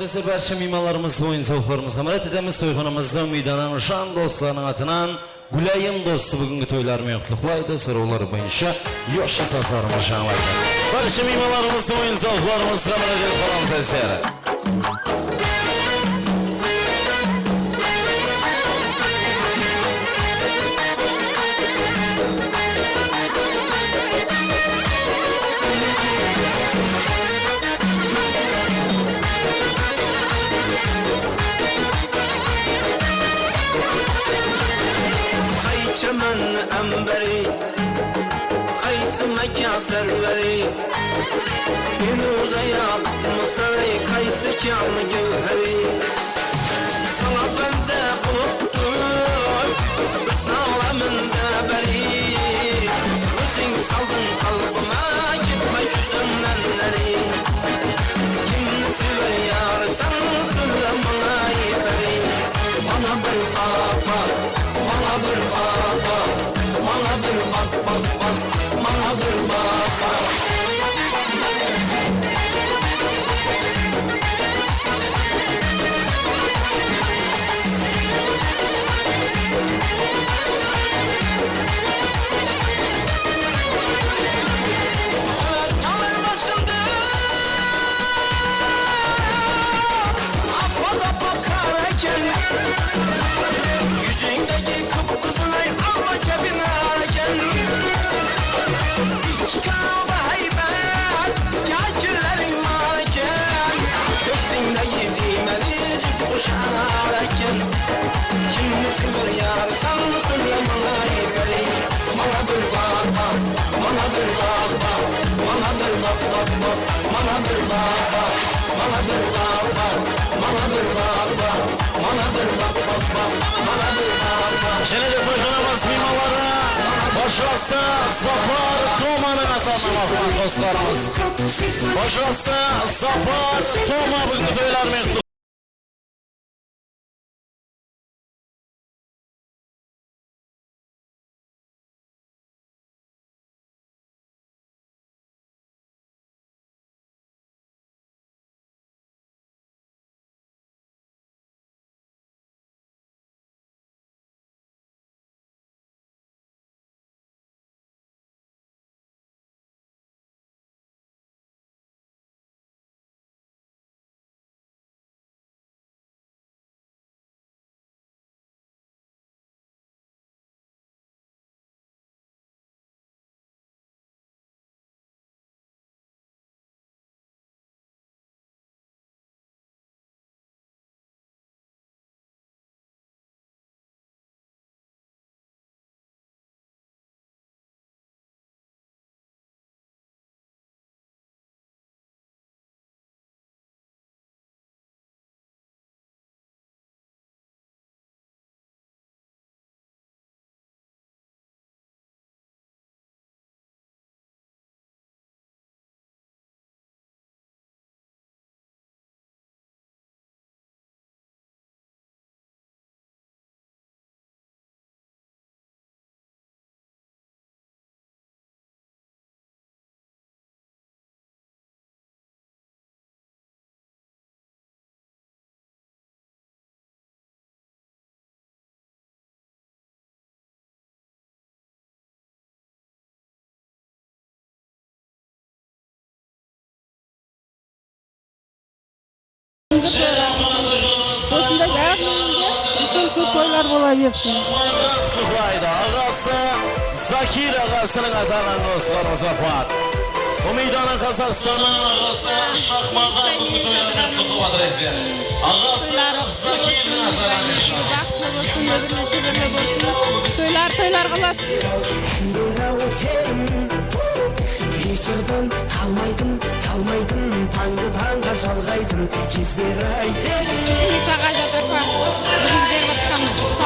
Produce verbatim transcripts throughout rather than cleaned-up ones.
Sizler, bárshe miymanlarımız, oyın-sawıqlarımızǵa mirát etemiz. Toyxanamızda Úmidanıń jan doslarınıń atınan Gúlayım dostı búgingi toyları menen qutlıqlaydı. Sorawlar boyınsha Yoshi sazlarımız jańlaydı. Bárshe miymanlarımız, oyın-sawıqlarımızǵa mirát etip qalamız, sizler. Qaytshaman ámbarey, qaysı mákan sárwarey, Fenuzay, Aqmısırey, qaysı kán gáwharey. Sańa banda bolıp tur, húsn alamında bárey. Óziń saldıń qalbıma, ketpey kózimnen árey. Kimdi sever yarısań, sóyle mańa ey párey. Mańa bir baq, baq, mańa bir baq, baq, mańa bir baq, baq, baq, mańa bir baq, baq. Tamır basında apa-dapa qara eken. Júzińdegi qıp-qızılay alma kebin nar eken. Ishki aldı háybet, kákilleriń bar eken. Kózińdegi diymeli júp qushar eken. Kimdi sever yarısań, sóyle mańa ey párey. Mańa bir baq, baq, mańa bir baq, baq, mańa bir baq, baq, baq, mańa bir baq, baq, mańa bir baq, baq, mańa bir baq, baq, mańa bir baq, baq, baq, mańa bir baq, baq. Jáne de toyxanamız miymanları bashısı Zapar Tomanıń atınan alınǵan qosıqlarımız. Bashısı Zapar Toma búgingi toyları menen qutlı. Osınday bárinde úlken kóp toylar bola bersin. Aǵası Zakir aǵasınıń ata-anasınıń qosıqlarımız bar. Úmiydanıń Qazaqstannan aǵası Shahmardan búgingi toylar menen qutlıqlap atır eken. Aǵası Zakirdiń ata-anasınıń. Baxıtlı bolsın, ómiri shúbirli bolsın. Toylar, toylar qılasın. Вечерден talmaydım, talmaydım, tańdı tańǵa jalǵaydım kezleri-ay. Elis aǵa, Jadırpa, bizler berip atqan salam.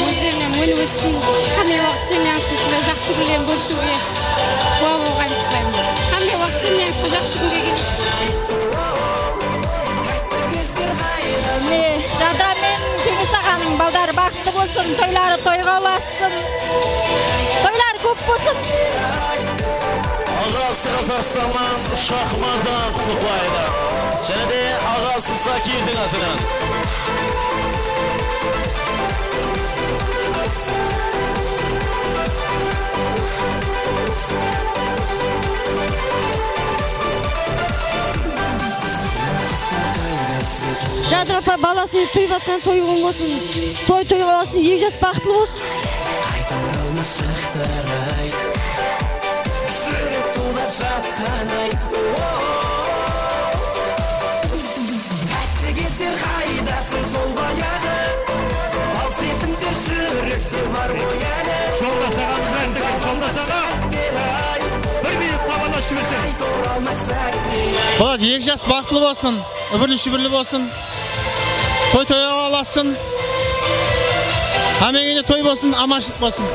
Ózlerinen ól óssin. Qanday waqıt semyamızdı usınday jaqsı kúnlerin kóriwge gúwa bolǵayımız qılaymız. Qanday waqıt semyamızdı jaqsı kúnge kelip. Mine, Jadıra menen Keńes aǵanıń baldari baxıtlı bolsın, toyları toyǵa ulasın. Toylar kóp bolsın. Aǵas Qazaqstannan Shaxmatdan qutlıqlaydı. Jáne de aǵası Zakirdiń atınan. Jadır apa balasınıń toyıp atqan toyı bolsın. Toy toyǵa ulasın, eki jas baxıtlı bolsın. Qaytarılmas shaqtaray. Júrek tuwrap jatqan ay. Tátti gezler qaydasın sol bayaǵı. Al sezimler júrekte bar ǵoy áli. Joldas aǵamız ayttı eken, Joldas aǵa. Bir minut xabarlasıp jiberseń. Qayta oralmasak ne? Polat, eki jas baxıtlı bolsın. Úbirli-shúbirli bolsın. Toy toyǵa ulasın. Hámmege de toy bolsın, amanshılıq bolsın.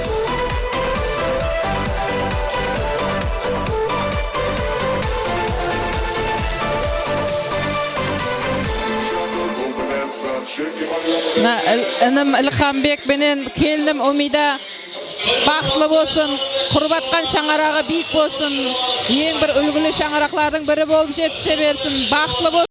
Mına, il-, inim Ilhambek penen kelinim Umida baxıtlı bolsın. Qurıp atqan shańaraǵı biyik bolsın. Eń bir úlgili shańaraqlardıń biri bolıp jetise bersin. Baxıtlı bolsın.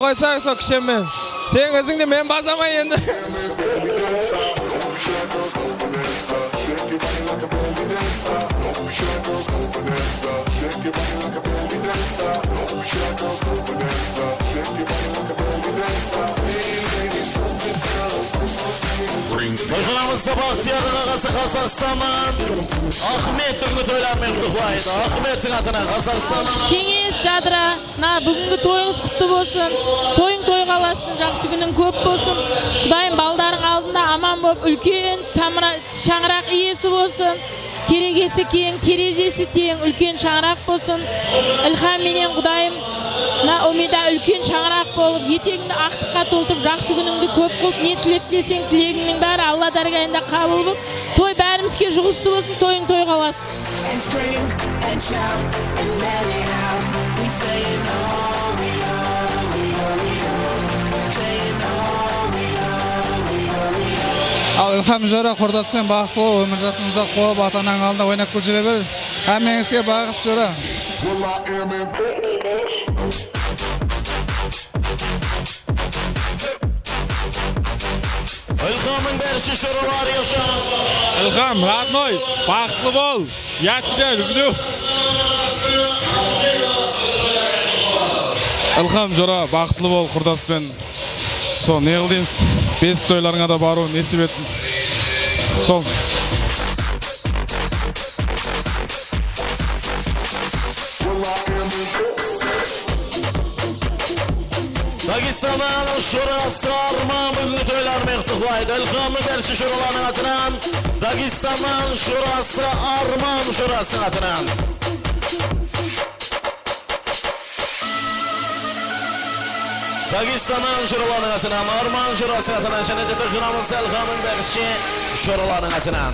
Qoysayıq sol kishemen. Seniń izińdi men basaman endi. Bayqaǵanımızda Baxtiyardıń aǵası Qazaqstannan Axmet búgingi toyları menen qutlıqlaydı. Axmettiń atına Qazaqstannan. Keńes jadıra. Mına, búgingi toyıńız qutlı bolsın. Toyıń toyǵa ulasın, jaqsı kúniń kóp bolsın. Qudayım baldarıń aldında aman bolıp, úlken samıra-, shańıraq iyesi bolsın. Keregesi keń, terezesi teń, úlken shańıraq bolsın. Ilham menen Qudayım, mına, Umida úlken shańıraq bolıp, etegińdi aqtıqqa toltıp, jaqsı kúnińdi kóp qılıp, ne tilep tileseń, tilegińniń bári Alla dárgayında qabıl bolıp, toy bárimizge juǵıstı bolsın, toyıń toyǵa ulasın. And scream and shout and let it out. We saying no, we no, we no, we no. Saying no, we no, we no, we no. Al, Ilham jora, qurdasıń menen baxıtlı bol, ómir jasıń uzaq bolıp, ata-anań aldında oynap kúlip júre ber. Hámmeńizge baxıt, jora. Ilhamnıń bárshe joraları yasha. Ilham, родной, baxıtlı bol. Я тебя люблю. Ilham jora, baxıtlı bol, qurdas penen. Sol, ne qıl deymiz? Besik toylarıńa da barıw nesip etsin. Sol. Dagestannan jorası Arman búgingi toyları menen qutlıqlaydı. Ilhamnıń bárshe joralarınıń atınan, Dagestannan jorası Arman jorasınıń atınan. Dagestannan joralarınıń atınan, Arman jorasınıń atınan jáne de bir qınamız Ilhamnıń bárshe joralarınıń atınan.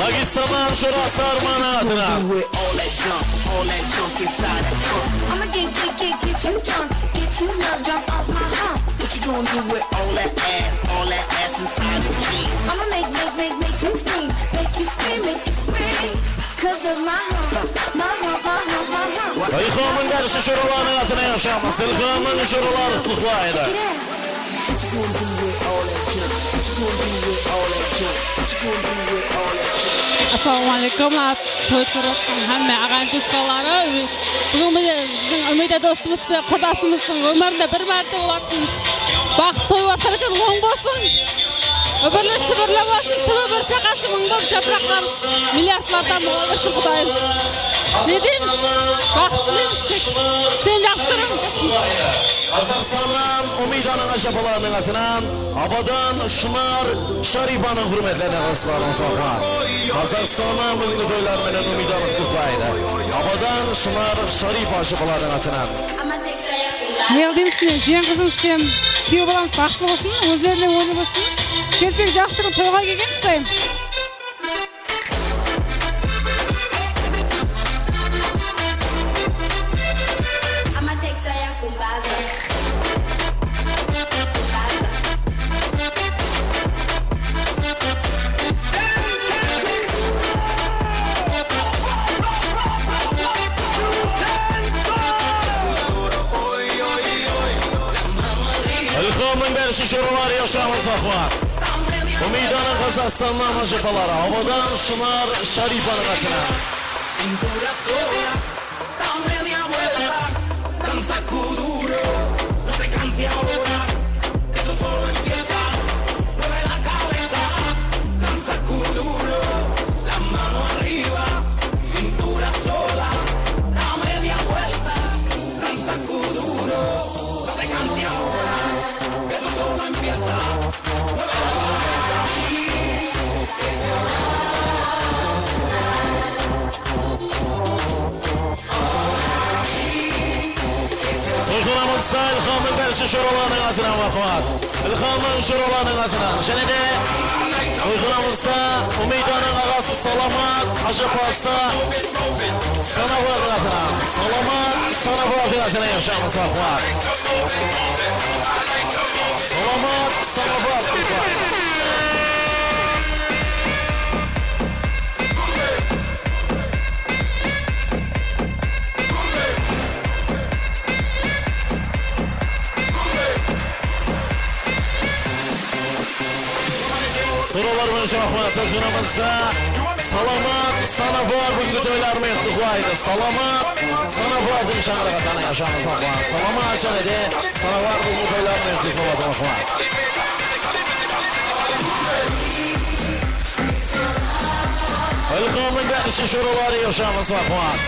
Dagestannan jurası Arman atınan. I'ma get, get, get, get you drunk, get you love drunk off my hump. What you gonna do with all that ass, all that ass inside your jeans? I'ma make, make, make, make you scream, make you scream, make you scream. 'Cause of my hump, my hump, my hump, my hump. Ilhomnıń bárishi joralarınıń atına yashamız. Ilhomnıń joraları qutlıqlaydı. Check it out. What you gonna do with all that junk? What you gonna do with all that junk? What you gonna do with all that junk? Assalawma aleykum, toy kórip otırǵan hámme aǵayin tuwısqanları. Búgin mine biziń Umida dostımız benen qurdasımızdıń ómirinde bir márte bolatın baxıtlı toy bolsa eken, oń bolsın. Úbirli shıbırlı bolsın, túbi bir shaqası mıń bolıp, japıraqlar milliardlardan bolıp bolsın, Qudayım. Ne deyin? Baxıt tileymiz tek. Seni jaqsı kóremen, dosım. Qazaqstannan Umidanıń ájapalarınıń atınan Abadan Shınar Sharipanıń húrmetlerine qosıladı, musafir. Qazaqstannan búgingi toyları menen Umidanı qutlıqlaydı. Abadan Shınar Sharipa ájapalarınıń atınan. Ne qıl deymiz, mine, jiyen qızımız benen kúyew balamız baxıtlı bolsın, ózlerine óli bolsın. Kelsek jaqsı kún toyǵa kelgen, Qudayım. Ilhomnıń bárishi joraları yashamız, musafir. Umidanıń Qazaqstannan ájapaları Abadan Shınar Sharipanıń atınan. Cintura sola, dame media vuelta, danza cu duro, no te canse ahora, esto solo empieza, mueve la cabeza, danza cu duro, la mano arriba, cintura sola, dame media vuelta, danza cu duro, no te canse ahora, esto solo empieza. Toyxanamızda Ilhomnıń bárishi joralarınıń atınan, marhamat. Ilhomnıń joralarınıń atınan. Jáne de toyxanamızda Umidanıń aǵası Salamat, ájapası Sanabardıń atınan. Salamat, Sanabardıń atınan yashamız, marhamat. Salamat, Sanabar, Sorawlar boyınsha, marhamat, toyxanamızda Salamat, Sanabar búgingi toyları menen qutlıqlaydı. Salamat, Sanabardıń shańaraǵı atınan yashamız, marhamat. Salamat, jáne de Sanabar búgingi toyları menen qutlıqlaydı, marhamat. Ilhomnıń bárishi joraları yashamız, marhamat.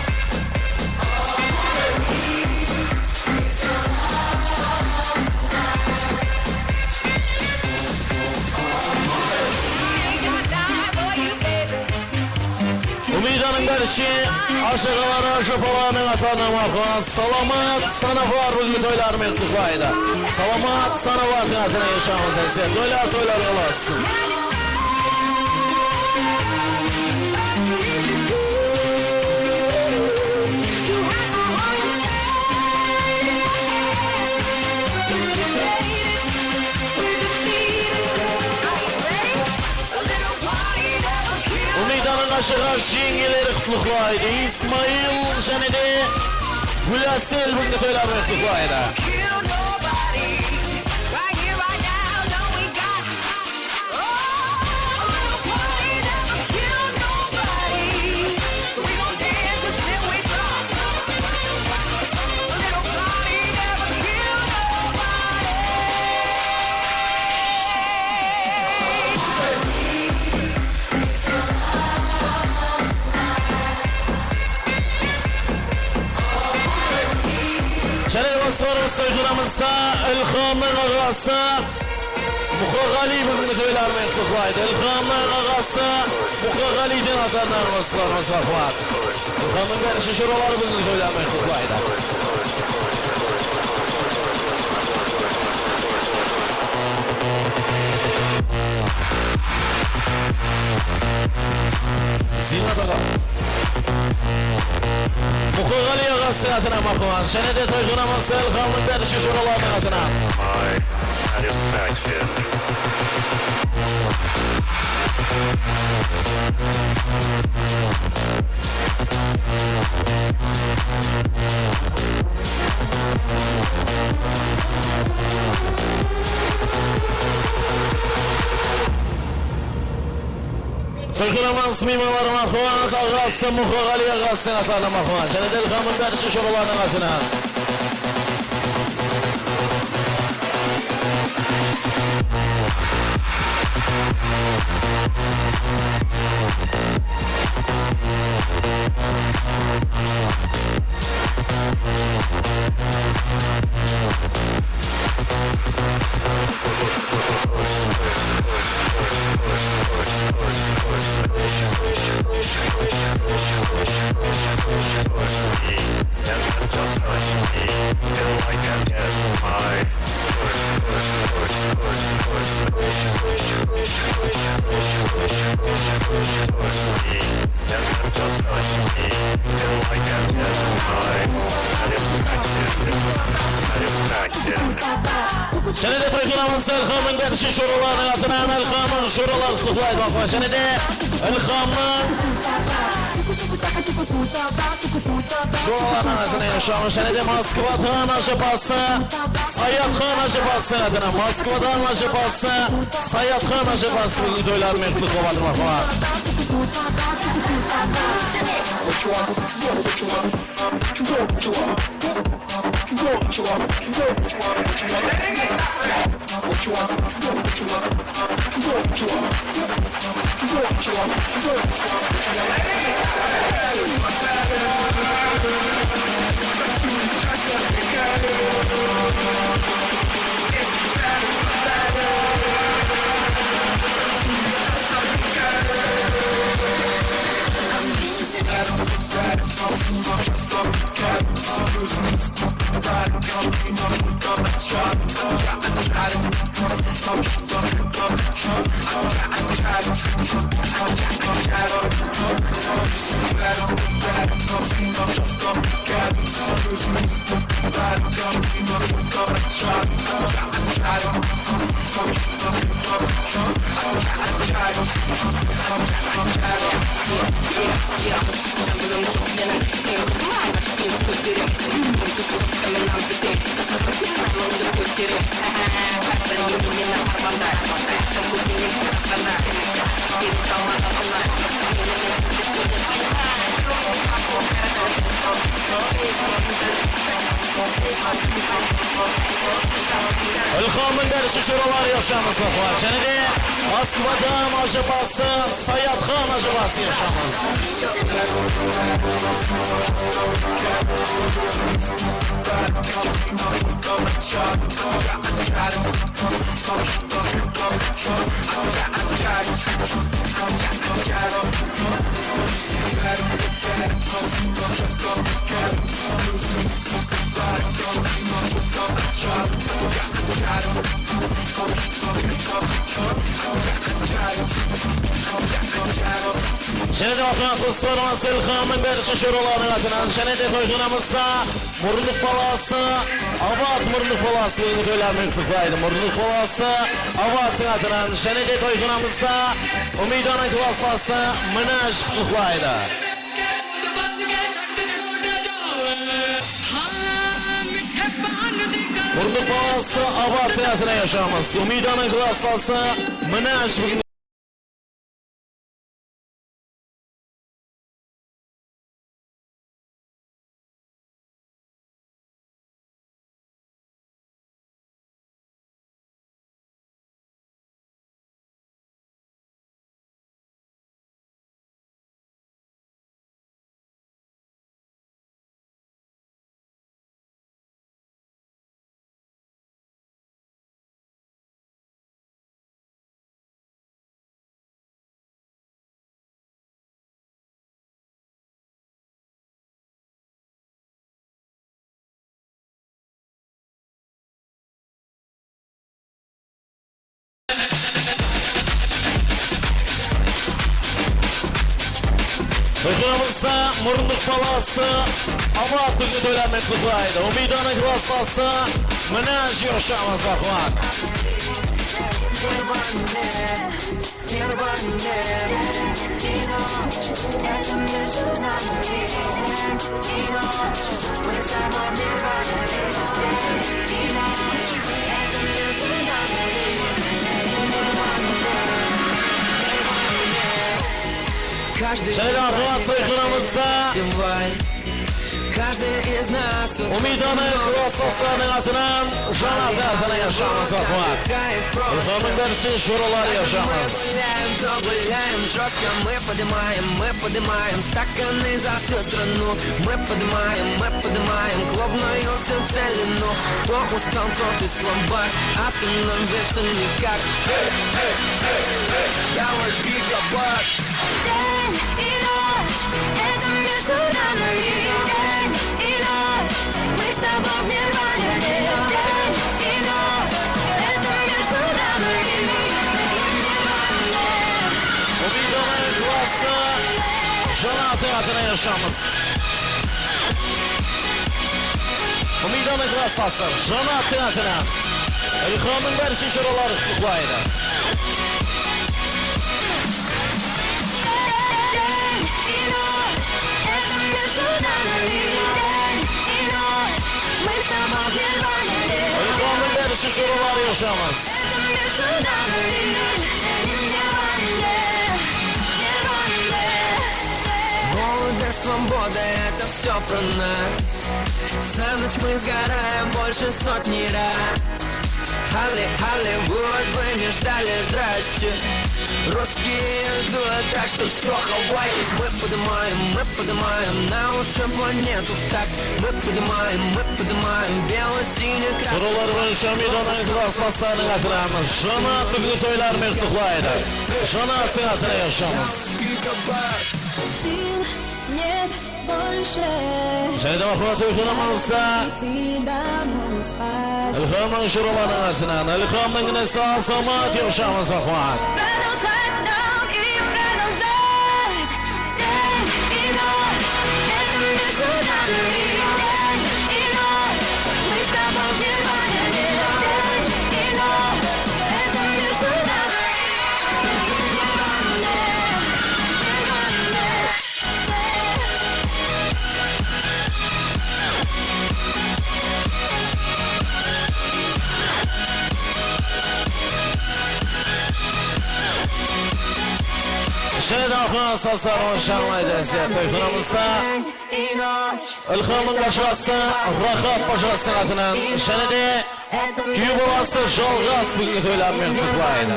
Umidanıń bárishi ájaǵaları, ájapalarınıń ata-ana, marhamat. Salamat, Sanabar búgingi toyları menen qutlıqlaydı. Salamat, Sanabardıń atınan yashamız, áziz. Toylar, toylar bolsın. Umidanıń Shıǵar jeńgeleri qutlıqlaydı. Ismail jáne de Gúlasel búgingi toyları menen qutlıqlaydı. Jáne baslılarımız toyxanamızda Ilhamnıń aǵası Muqaǵaliy búgingi toyları menen qutlıqlaydı. Ilhamnıń aǵası Muqaǵaliyden atlanıń baslılarımız, marhamat. Ilhamnıń bárshi joraları búgingi toyları menen qutlıqlaydı. Ziynat aǵa. Muqaǵaliy aǵasınıń atınan, marhamat. Jáne de toyxanamız Ilhamnıń bárshi joralarınıń atınan. My satisfaction. Toyxanamız miymanları, marhamat, aǵası Muqaǵaliy aǵasınıń atlarına, marhamat. Jáne de Ilhamnıń bárshi joralarınıń atınan. Jáne de toyxanamızda Ilhamnıń bárshi joralarınıń atınan Ilhamnıń joraları qutlıqlaydı, marhamat. Jáne de Ilhamnıń joralarınıń atınan, jáne de Moskvadan ajapası, Sayatxan ajapasınıń atınan, Moskvadan ajapası, Sayatxan ajapası búgingi toyları menen qutlıqlap atır, marhamat. Ilhamnıń bárshi joraları yaqshımız, marhamat. Jáne de Moskvadan ajapası, Sayatxan ajapası yaqshımız. Jáne de waqıt qosıp atırmız Ilhamnıń bárshe joralarınıń atınan. Jáne de toyxanamızda Murınıq balası, Abat Murınıq balası búgingi toyları menen qutlıqlaydı. Murınıq balası, Abattıń atınan. Jáne de toyxanamızda Úmiydanıń klasslası Minaj qutlıqlaydı. Murınıq balası, Abattıń atınan yashamız. Úmiydanıń klasslası Minaj búgin Toyxanamızda Murınıq balası Abat búgingi toyları menen qutlıqlaydı. Úmiydanıń klasslası Minaj yashamız, raxmat. Jáne de waqıt toyxanamızda Úmiydanıń klasslaslarınıń atınan Janat atınan yashamız, raxmat. Ilhamnıń bárshe joraları yashamız. Deń i noc, это между нами. Deń i noc, мы с тобой в нирване. Deń i noc, это между нами. Úmiydanıń klassı Janattıń atınan yashamız. Úmiydanıń klasslası Janattıń atınan. Ilhamnıń bárshe joraları qutlıqlaydı. Ilhamnıń bárshe joraları yashamız. Молодость, свобода, это всё про нас. За ночь мы сгораем больше сотни раз. Холли-, Холливуд, вы не ждали, здрасте. Русские идут, так что всё, Хавайи. Мы поднимаем, мы поднимаем на уши планету в такт. Мы поднимаем, мы поднимаем бело-синий красный флаг. Joralar boyınsha Úmiydanıń klasslası atınan Janat búgingi toyları menen qutlıqlaydı. Janattıń atınan yashamız. Сил нет больше. Jáne de waqıt toyxanamızda Ilhamnıń joralarınıń atınan, Ilhamnıń inisi Azamat yashamız, raxmat. Продолжать нам и продолжать. День и ночь, это между нами. День и ночь, мы с тобой в нирване. День и ночь, это между нами. Нирване, нирване. Jáne de waqıt sazlarımız jańlaydı, Izzet toyxanamızda. Ilhamnıń bashısı Raxat bashısınıń atınan jáne de kúyew balası Jalǵas búgingi toyları menen qutlıqlaydı.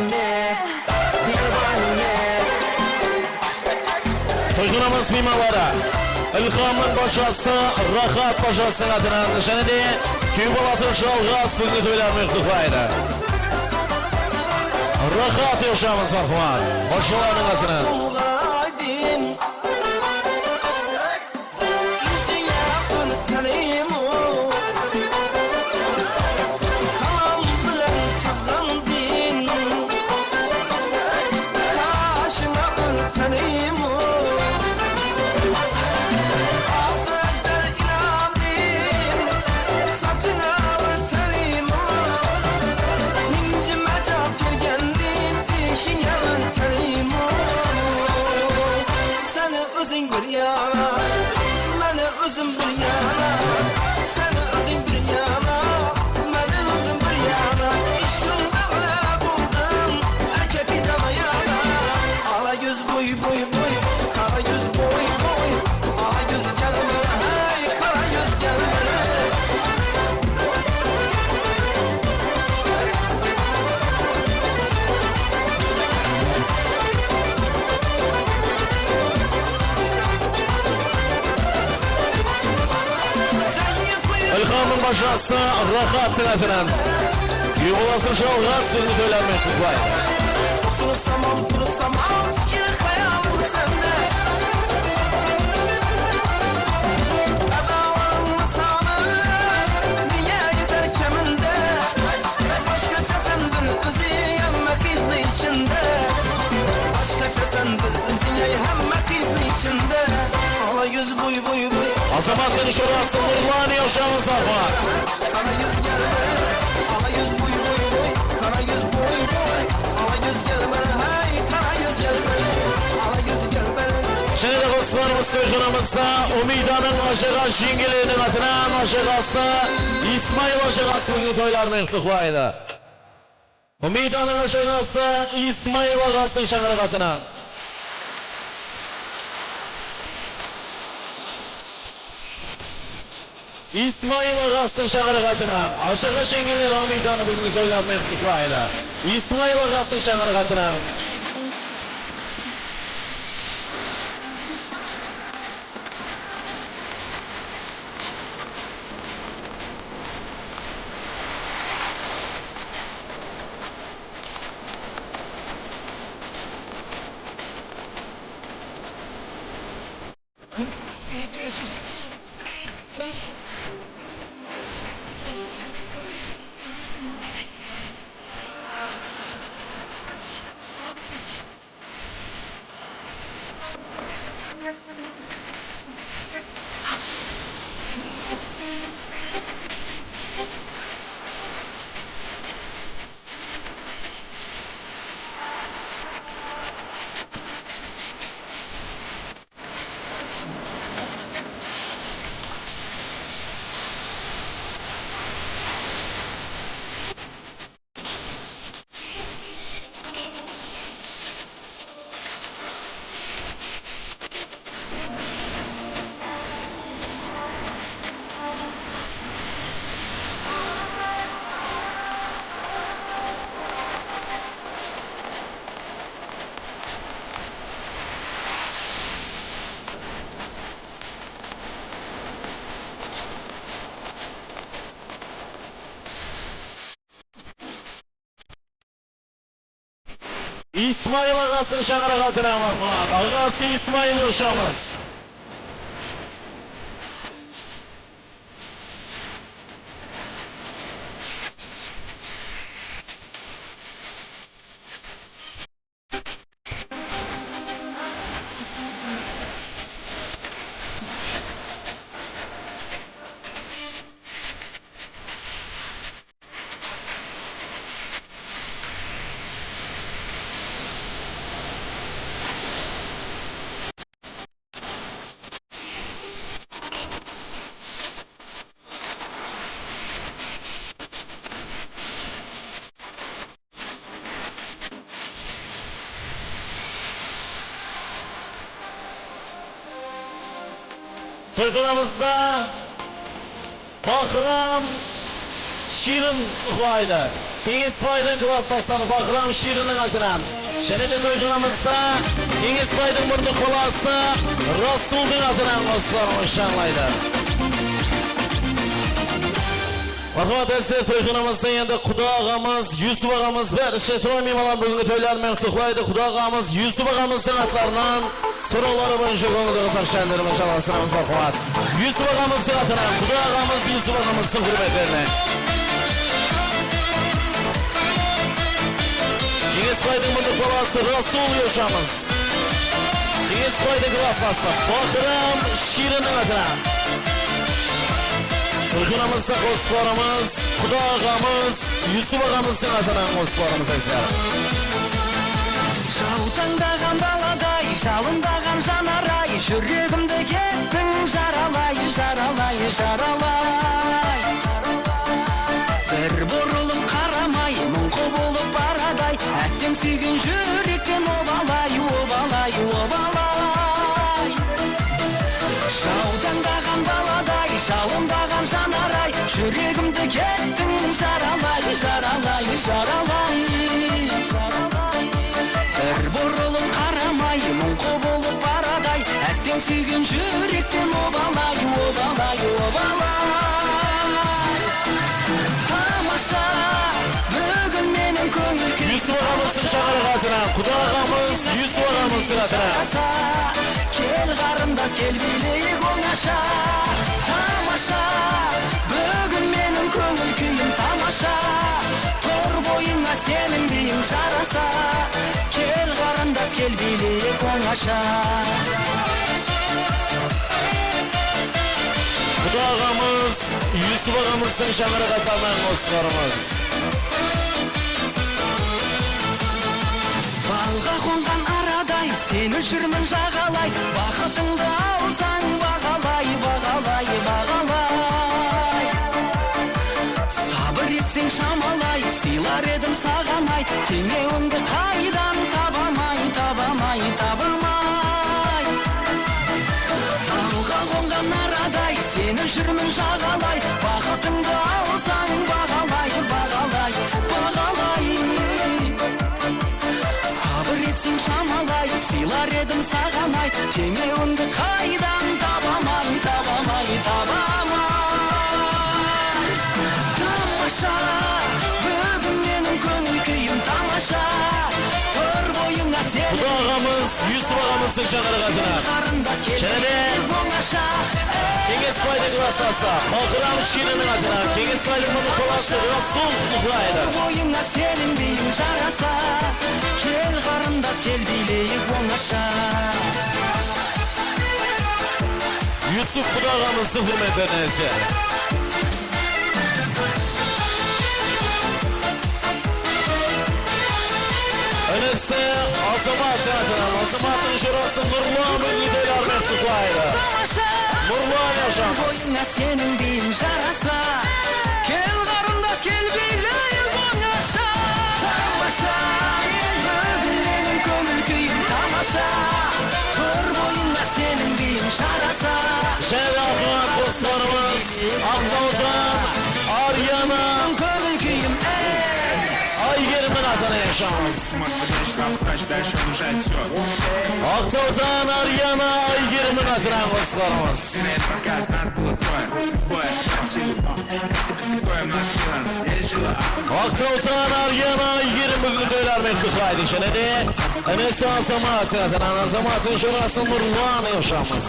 Toyxanamız miymanları Ilhamnıń bashısı Raxat bashısınıń atınan jáne de kúyew balası Jalǵas búgingi toyları menen qutlıqlaydı. Raxat yashamız, marhamat. Bashılarınıń atınan. Júzińe qonıp tanıyım-o, qalam bilen jazǵan din. Qashıńa qonıp tanıyım-o, Sen bir yana, seni özün bir yana, meni özüm bir yana. Ishqıń dağına boldım, erkek yana yana. Ala yuz boy, boy, boy, qara yuz boy, boy. Ala yuz gel beri, hey, qara yuz gel beri. Ilhamnıń bashqası Raxat attınan. Úy balasın Jalǵas, siziń toylar menen qutlıqlayıq. Otırsam, otırsam, fikir hayalım sende. Adalarıńnı sanı, mine yeter keminde. Bashqasha sen bir óziń, hámme qızdıń ishinde. Bashqasha sen bir óziń, hámme qızdıń ishinde. Ala yuz boy, boy, boy. Azamattıń jorası Nurlan Yoshamız apa. Qara yuz gel beri, ala yuz boy, boy, boy. Qara yuz boy, boy. Ala yuz gel beri, hey, qara yuz gel beri. Ala yuz gel beri. Jáne de qosıqlarımız toyxanamızda Úmiydanıń ájaǵa jeńgeleriniń atınan ájaǵası Ismayıl ájaǵası toylar menen qutlıqlaydı. Úmiydanıń ájaǵası Ismayıl aǵasınıń shańaraǵı atınan. Ismayıl aǵasınıń shańaraǵı atınan. Ájaǵa jeńgeler Úmiydanı búgingi toylar menen qutlıqlaydı. Ismayıl aǵasınıń shańaraǵı atınan. Ismayıl aǵasınıń shańaraǵı atınan, aǵası Ismayıl Yoshamız. Toyxanamızda Bahram Shirin uxlaydı. Keńesbaydıń klasslası Bahram Shirinniń atınan. Jáne de toyxanamızda Keńesbaydıń murındı balası Rasuldıń atınan qosıqlarımız jańlaydı. Marhamat, sizler, toyxanamızda endi Quda aǵamız, Yusuf aǵamız, bárshe tuwǵan miymanların búgingi toyları menen qutlıqlaydı. Quda aǵamız, Yusuf aǵamızdıń atlarınan sorawları boyınsha kóńildi qızıqshı ánderimen jalǵastıramız, marhamat. Yusuf aǵamızdıń atınan, Quda aǵamız, Yusuf aǵamızdıń húrmetlerine. Keńesbaydıń murındı balası Rasul Yoshamız. Keńesbaydıń klasslası Bahram Shirinniń atınan. Toyxanamızda qosıqlarımız Quda aǵamız, Yusuf aǵamızdıń atınan qosıqlarımız, ázizler. Jaw tańdaǵan baladay, jalındaǵan janar-ay, júregimdi kettiń jaralay, jar. jaralay. Bir burılıp qaramay, muńqı bolıp baraday. Átteń súygen júrekten obalay, obalay, obalay. Jaw tańdaǵan baladay, jalındaǵan janaray. Júregimdi kettiń jaralay, jaralay, jaralay. Bir burılıp qaramay, muńqı bolıp baraday. Átteń súygen júrekten obalay, obalay, obalay. Tamasha, búgin meniń kóńil kúyim. Yusuf aǵamızdıń shańaraǵı atınan, Quda aǵamız, Yusuf aǵamızdıń atınan. Kel, qarındas, kel, biyleyik ońasha. Tamasha, búgin meniń kóńil kúyim tamasha. Tur boyıńa seniń biyiń jarasa. Kel, qarındas, kel, biyleyik ońasha. Quda aǵamız, Yusuf aǵamızdıń shańaraǵı atınan qosıqlarımız. Balǵa qonǵan araday seni júrmen jaǵalay, baxıtıńdı alsań baǵalay, baǵalay, baǵalay. Sabır etseń shamalay, sıylar edim saǵan-ay, teńewińdi qaydan tabamay, tabamay, tabamay. Balǵa qonǵan araday seni júrmen jaǵalay, baxıtıńdı alsań baǵalay, baǵalay, baǵalay. Sabır etseń shamalay, sıylar edim saǵan-ay, teńewińdi qaydan tabamay, tabamay, tabamay. Tamasha, búgin meniń kóńil kúyim tamasha. Tur boyıńa sen. Quda aǵamız, Yusuf aǵamızdıń shańaraǵı atınan. Jáne de Keńes baydıń klassası, Balqıram Shiriniń atınan Keńes baydıń mınıq balası Rasul uqlaydı. Boyıńa seniń biyiń jarasa, kel, qarındas, kel, biyleyik ońasha. Yusuf Quda aǵamızdıń húrmetlerine eser. Inisi Azamat atınan, Azamattıń jorası Nurlan búgingi toylarınan qutlaydı. Nurlan yaqshımız. Boyıńa seniń biyiń jarasa. Kel, qarındas, kel, biyleyik ońasha. Tamasha, búgin meniń kóńil kúyim tamasha. Tur boyıńa seniń biyiń jarasa. Jáne de Aqmat qosıqlarımız, Aqtawdan Aryana. Kóńil kúyim, ey. Aygerimniń atınan yaqshımız. Aqtawdan Aryana, Aygerimniń atınan qosıqlarımız. Aqtawdan Aryana, Aygerim búgingi toylarınan qutlaydı. Jáne de inisi Azamat atınan, Azamattıń jorası Nurlan yaqshımız.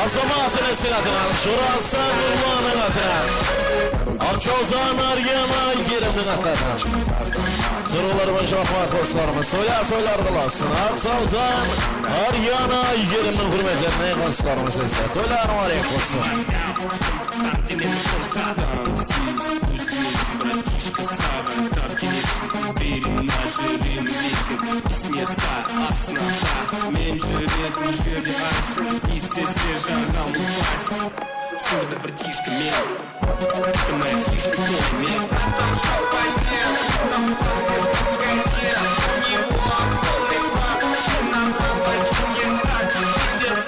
Azamat inisiń atınan, jorası Nurlannıń atınan. Aqtawdan Aryana, Aygerimniń atınan. Sorawlar boyınsha Aqmat qosıqlarımız. Toylar, toylar qılsın. Aqtawdan Aryana, Aygerimniń húrmetlerine qosıqlarımız ese. Toylar múbarek bolsın. Bratishka, saǵan tap keleseń, уверенно júrem deseń, isme sal astına taq. Men júretim júrdi arsın, istese jaǵam uspasın. Sırdı bratishka men, это моя фишка, слушай меня. Потом шампанье, потом кофе в коньяке. У него огромный флаг, чина по большим не срать. Сидит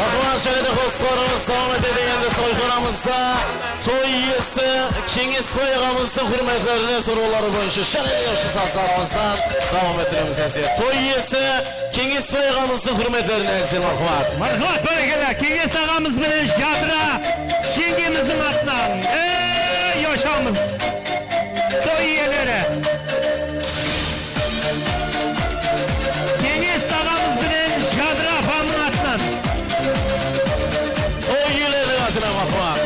Aqılan jáne de qosıqlarımız dawam etedi. Endi toyxanamızda toy iyesi Keńesbay aǵamızdıń húrmetlerine sorawları boyınsha jáne de yaqshı sazlarımızdan dawam ettiremiz, áziz. Toy iyesi Keńesbay aǵamızdıń húrmetlerine, áziz marhamat. Marhamat, bárekella, Keńes aǵamız benen Jadıra jeńgemizdiń atınan. Ey, yosh Toy iyeleri. Keńes aǵamız benen Jadıra apamnıń atınan. Toy iyeleriniń atınan, marhamat.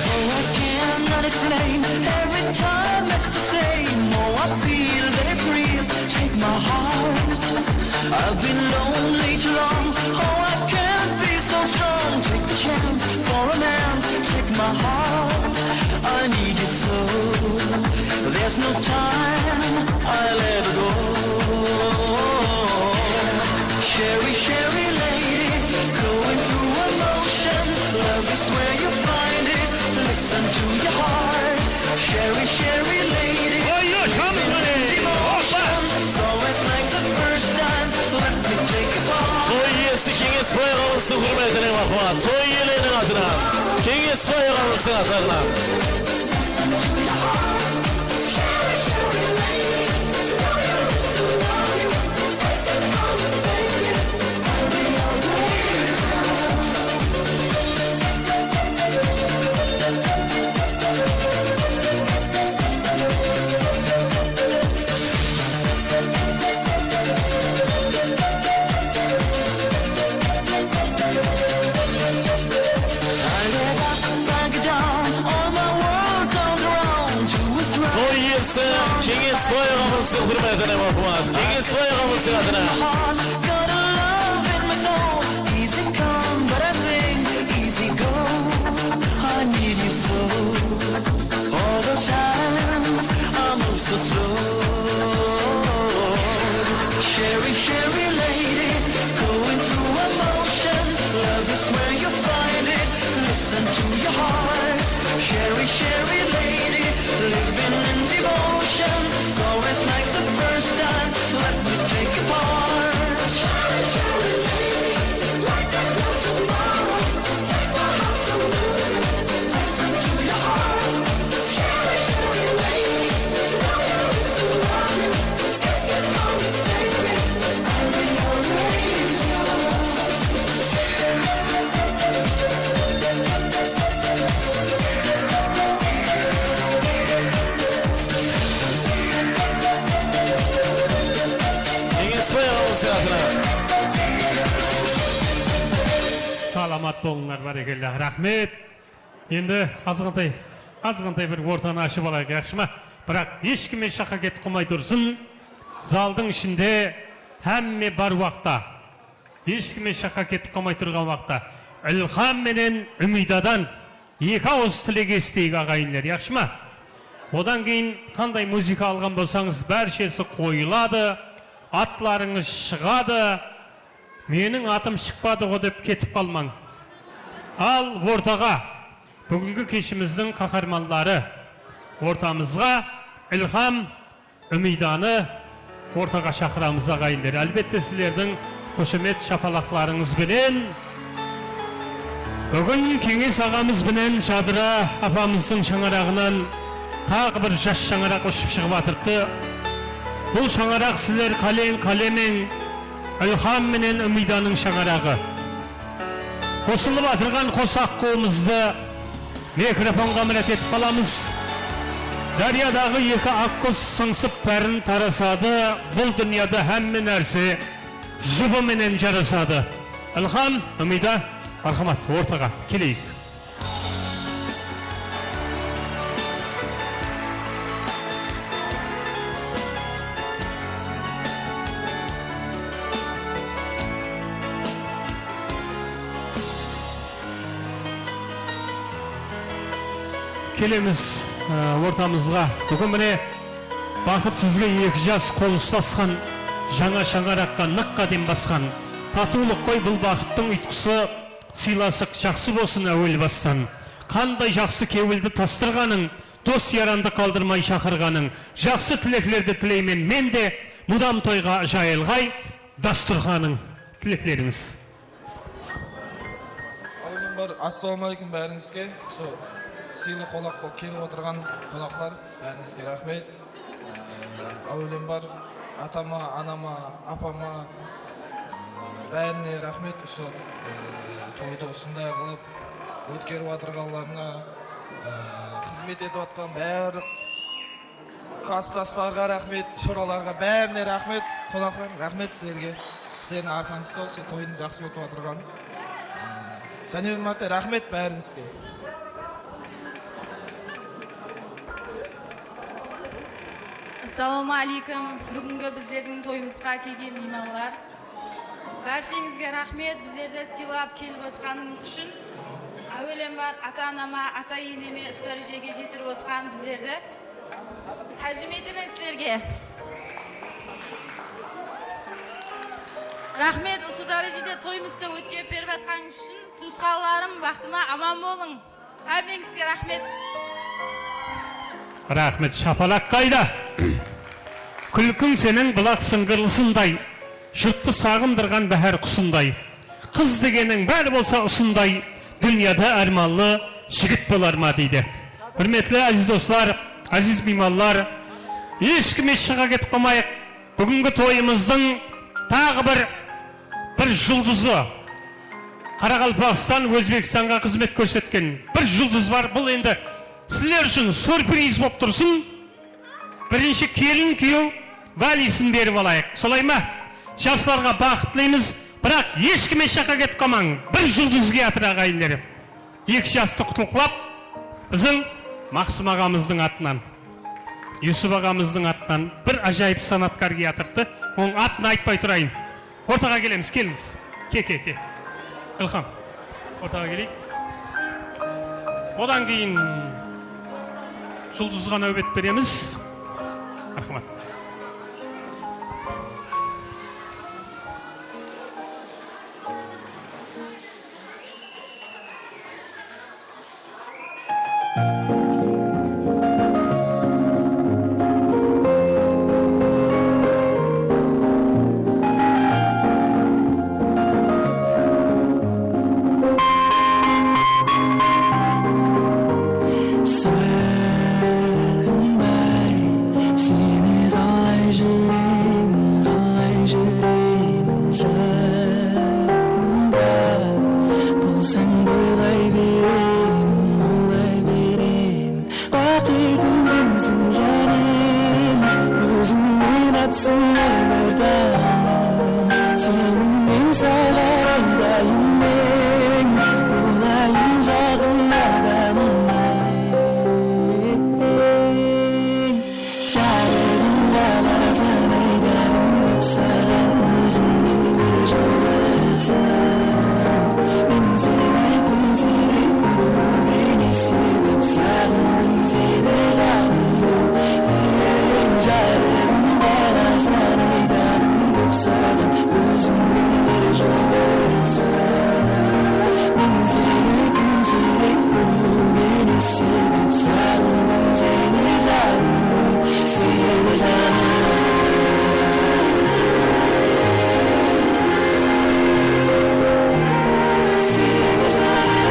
Oh, I cannot explain. Every time it's the same. Oh, I feel that it's real. Take my heart. I've been lonely too long. Oh, I can't be so strong. Take a chance for romance. Take my heart. I need you so. There's no time I'll ever go. Sherry, Sherry lady, going through emotion. Love is where you find it. Listen to your heart. Sherry, Sherry lady. Oy, yosh, hamıs mine. Emotion. It's always like the first time. Let me take a part. Toy iyesi Keńesbay aǵamızdıń húrmetine, marhamat. Toy iyeleriniń atınan. Keńesbay aǵamızdıń atlarınan. Toy iyesi Keńesbay aǵamızdıń húrmetine, marhamat. Keńesbay aǵamızdıń atınan. Got a love in my soul. Easy come, but I think easy go. I need you so. All the times I move so slow. Sherry, Sherry lady, going through emotion. Love is where you find it. Listen to your heart. Sherry, Sherry lady, living in devotion. It's always like the first time. Let me take your part. Sherry, Sherry lady, like there's no tomorrow. Take my heart, don't lose it. Listen to your heart. Sherry, Sherry lady, no one is too hard. If you call me baby, I'll be always yours. Keńesbay aǵamız sıyratınan. Salamat bolıńlar, bárekella, raxmet. Endi azǵantay, azǵantay bir ortanı ashıp alayıq, yaqshı ma? Biraq hesh kim hesh jaqqa ketip qalmay tursın. Zaldıń ishinde hámme bar waqıtta. Hesh kim hesh jaqqa ketip qalmay turǵan waqıtta Ilham menen Úmiydadan eki awız tilek esiteyik, aǵayinler, yaqshı ma? Odan keyin qanday muzıka alǵan bolsańız, bárshesi qoyıladı, atlarıńız shıǵadı. Meniń atım shıqpadı ǵo dep ketip qalmań. Al ortaǵa, búgingi keshimizdiń qaharmanları, ortamızǵa Ilham Úmiydanı ortaǵa shaqıramız, aǵayinler. Álbette, sizlerdiń xoshamet shapalaqlarıńız benen búgin Keńes aǵamız benen Jadıra apamızdıń shańaraǵınan taǵı bir jas shańaraq ushıp shıǵıp atırıptı. Bul shańaraq sizler qáleń, qálemeń, Ilham menen Úmiydanıń shańaraǵı. Qosılıp atırǵan qos aqqıwımızdı mikrofonǵa mirát etip qalamız. Dáryadaǵı eki aq qus sıńsıp párin tarasadı, bul dúnyada hámme nárse jubı menen jarasadı. Ilham, Úmiyda, marhamat, ortaǵa keleyik. Kelemiz, e, ortamızǵa. Búgin mine, baxıt sizge eki jas qol uslasqan, jańa shańaraqqa nıq qádem basqan. Tatıwlıq ǵoy bul baxıttıń uytqısı, sıylasıq jaqsı bolsın áwel bastan. Qanday jaqsı kewildi tastırǵanıń, dos-yarandı qaldırmay shaqırǵanıń, jaqsı tileklerdi tileymen men de, mudam toyǵa jayılǵay dasturxanıń. Tileklerińiz. Áwelem bar, assalamu aleykum bárińizge. Usı sıylı qonaq bolıp kelip otırǵan qonaqlar, bárińizge raxmet. Ee, áwelem bar, atama, anama, apama, ee, Bárine raxmet, usı, e, toydı usınday qılıp ótkerip atırǵanlarına, e, xızmet etip atqan barlıq klasdaslarǵa raxmet, shoralarǵa, bárine raxmet, qonaqlar, raxmet sizlerge. Sizlerdiń arqańızda usı toydıń jaqsı ótip atırǵanı. E, jáne bir márte raxmet bárińizge. Assalawma áleykum. Búgingi bizlerdiń toyımızǵa kelgen miymanlar. Bársheńizge raxmet, bizlerdi sıylap kelip otqanıńız ushın. Áwelenbar ata-anama, ata-eneme, usı dárejege jetirip otqan bizlerdi. Tájim etemen sizlerge. Raxmet, usı dárejede toyımızdı ótkerip berip atqanıńız ushın. Tuwısqanlarım, baxtıma aman bolıń. Hámmeńizge raxmet. Raxmet, shapalaq qayda? Kúlkiń seniń bulaq sıńǵırlısınday, jurttı saǵındırǵan báhár qusınday. Qız degeniń bári bolsa usınday, dúnyada ármanlı jigit bolar ma deydi. Húrmetli áziz doslar, áziz miymanlar, hesh kim hesh jaqqa ketip qalmayıq. Búgingi toyımızdıń taǵı bir, bir juldızı, Qaraqalpaqstan, Ózbekstanǵa xızmet kórsetken bir juldız bar. Bul endi sizler ushın syurpriz bolıp tursın. Birinshi kelin kúyew válisin berip alayıq. Solay ma? Jaslarǵa baxıt tileymiz. Biraq hesh kim hesh jaqqa ketip qalmań. Bir juldız kiyatır, aǵayinler. Eki jastı qutlıqlap, biziń Maqsım aǵamızdıń atınan, Yusup aǵamızdıń atınan bir ájayıp sanatkar kiyatırıptı. Onıń atın aytpay turayın. Ortaǵa kelemiz, kelińiz. Ke, ke, ke. Ilham, ortaǵa keleyik. Odan keyin juldızǵa náwbet beremiz. Marhamat. Sárgınbay, seni qalay júremen, qalay júremen janımda. Bolsań oylay beremen, oylay beremen. Baqıtım senseń jánem, ózińnen atsın hár bir tańım. Seniń men saylar aydayın men, bolayın jaǵın adamım men. Jarıǵım, qalasań aytarım dep saǵan, ózińnen bir jolıq. Men seni tım siyrek kóriwge ne sebep, saǵındım seni, janım. Ey, jarıǵım, qalasań aytarım dep saǵan, ózińnen bir jolıq. Men seni tım siyrek kóriwge ne sebep, saǵındım seni, janım, seni, janım. Seni, janım.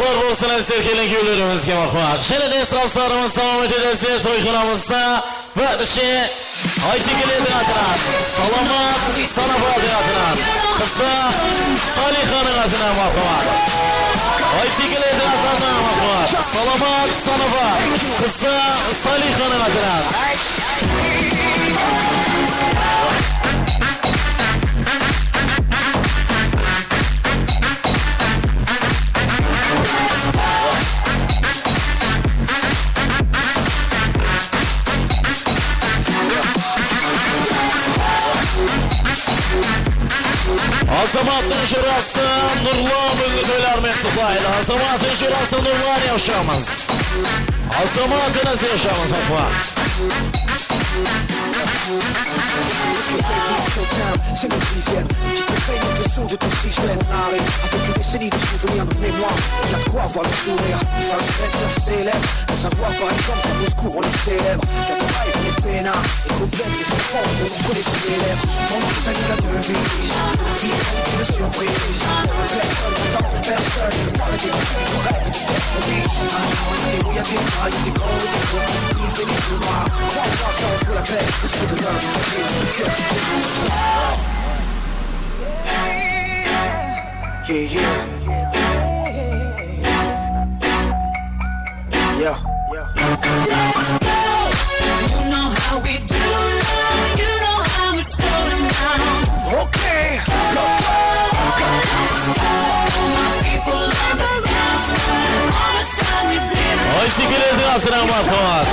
Bolsın, áziz kelin-kúyevlerimizge, marhamat. Jáne de esqaslarımız dawam etedi, toyxanamızda. Birinshi Aytekelerdiń atınan Salamat Sanapar atınan, qızı Saliyxanıń atınan, marhamat. Aytekelerdiń atınan, marhamat. Salamat Sanapar, qızı Saliyxanıń atınan. Azamattıń jorası Nurlan búgingi toylarınan qutlıqlaydı. Azamattıń jorası Nurlan yawshamız. Azamat enesi yawshamız, marhamat. Avec une décennie de souvenirs de mémoire, y a de quoi avoir le sourire. Ça se fête, ça se célèbre. Faut savoir, par exemple, qu'à Moscou, on est célèbre. Y a de quoi, on est peinard. Et complète les enfants, on connaît ses élèves. On nous a donné la devise. Vie, de surprise. Personne n'attend, personne ne parle des petits rêves. Yeah, yeah. Yeah. Let's go. You know how we do now. You know how it's going down. Okay. Go, go, go. Let's go. My people on the dance floor. On a Sunday night. Aytekelerdiń atınan, marhamat.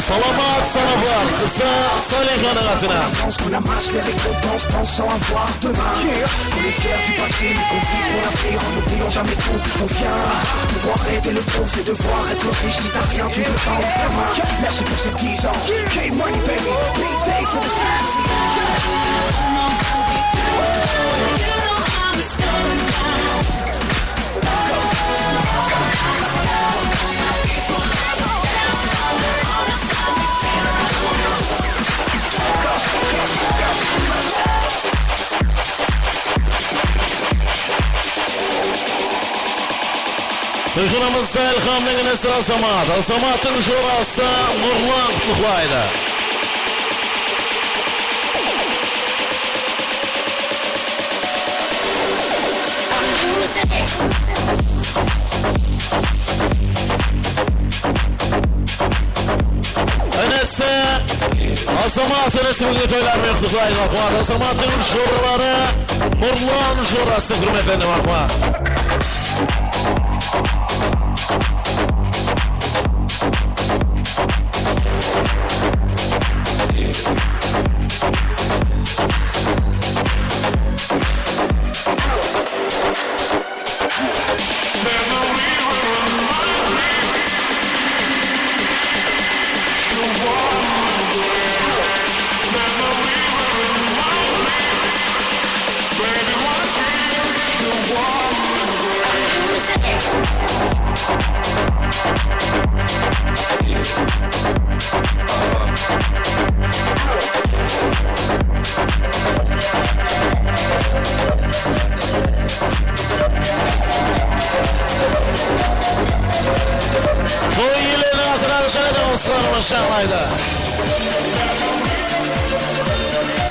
Salamat Sanapar, qızı Saliyxanıń atınan. Avance, qu'on amasse les récompenses, pense à avoir demain. Yeah. On est fiers du passé, mais qu'on vit pour l'avenir, en n'oubliant jamais d'où on vient. Pouvoir aider le pauvre, c'est devoir. Être riche, si t'as rien, tu ne peux pas en faire. Merci pour ces dix ans. K-Money, baby, big day for the city. Toyxanamızda Ilhamnıń inisi Azamat, Azamattıń jorası Nurlan qutlıqlaydı. Inisi Azamat, inisi búgingi toylarınan qutlıqlaydı, marhamat. Azamattıń joraları, Nurlan jorası, húrmetlendi, marhamat. Toy iyeleriniń atınan jáne de alǵıslarımız jańlaydı.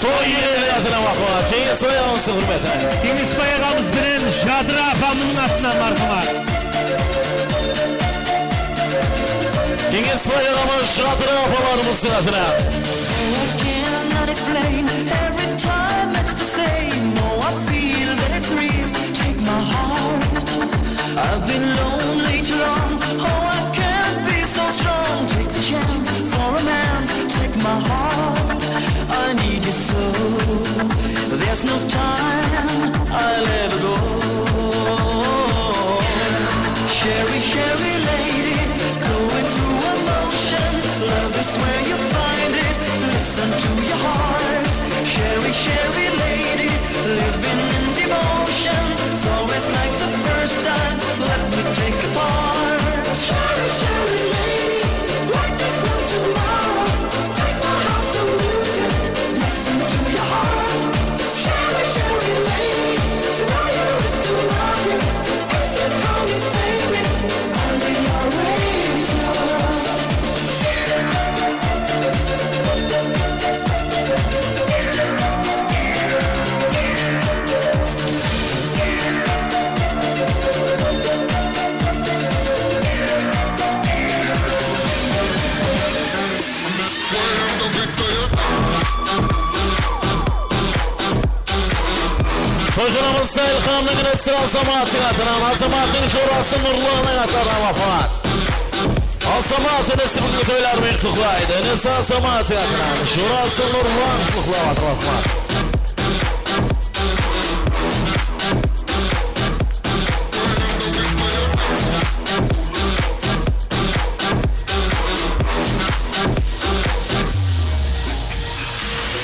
Toy iyeleriniń atınan, marhamat. Keńesbay aǵamızdıń húrmeti. Keńesbay aǵamız benen Jadıra apamızdıń atınan, marhamat. Keńesbay aǵamız Jadıra apalarımızdıń atınan. Oh, I cannot explain. Every time it's the same. Oh, I feel that it's real. Take my heart. I've been lonely too long. Oh, I can't be so strong. Take the chance for romance. Take my heart. I need you so. There's no time I'll ever go. Sherry, Sherry lady, going through emotion. Love is where you find it. Listen to your heart. Sherry, Sherry lady, living in devotion. It's always like the first time. Let me Toyxanamızda Ilhamnıń inisi Azamattıń atınan, Azamattıń jorası Nurlanıń atına wafat. Azamat inisi búgingi toylar menen qutlıqlaydı. Inisi Azamattıń atınan, jorası Nurlan qutlıqlap atır, wafat.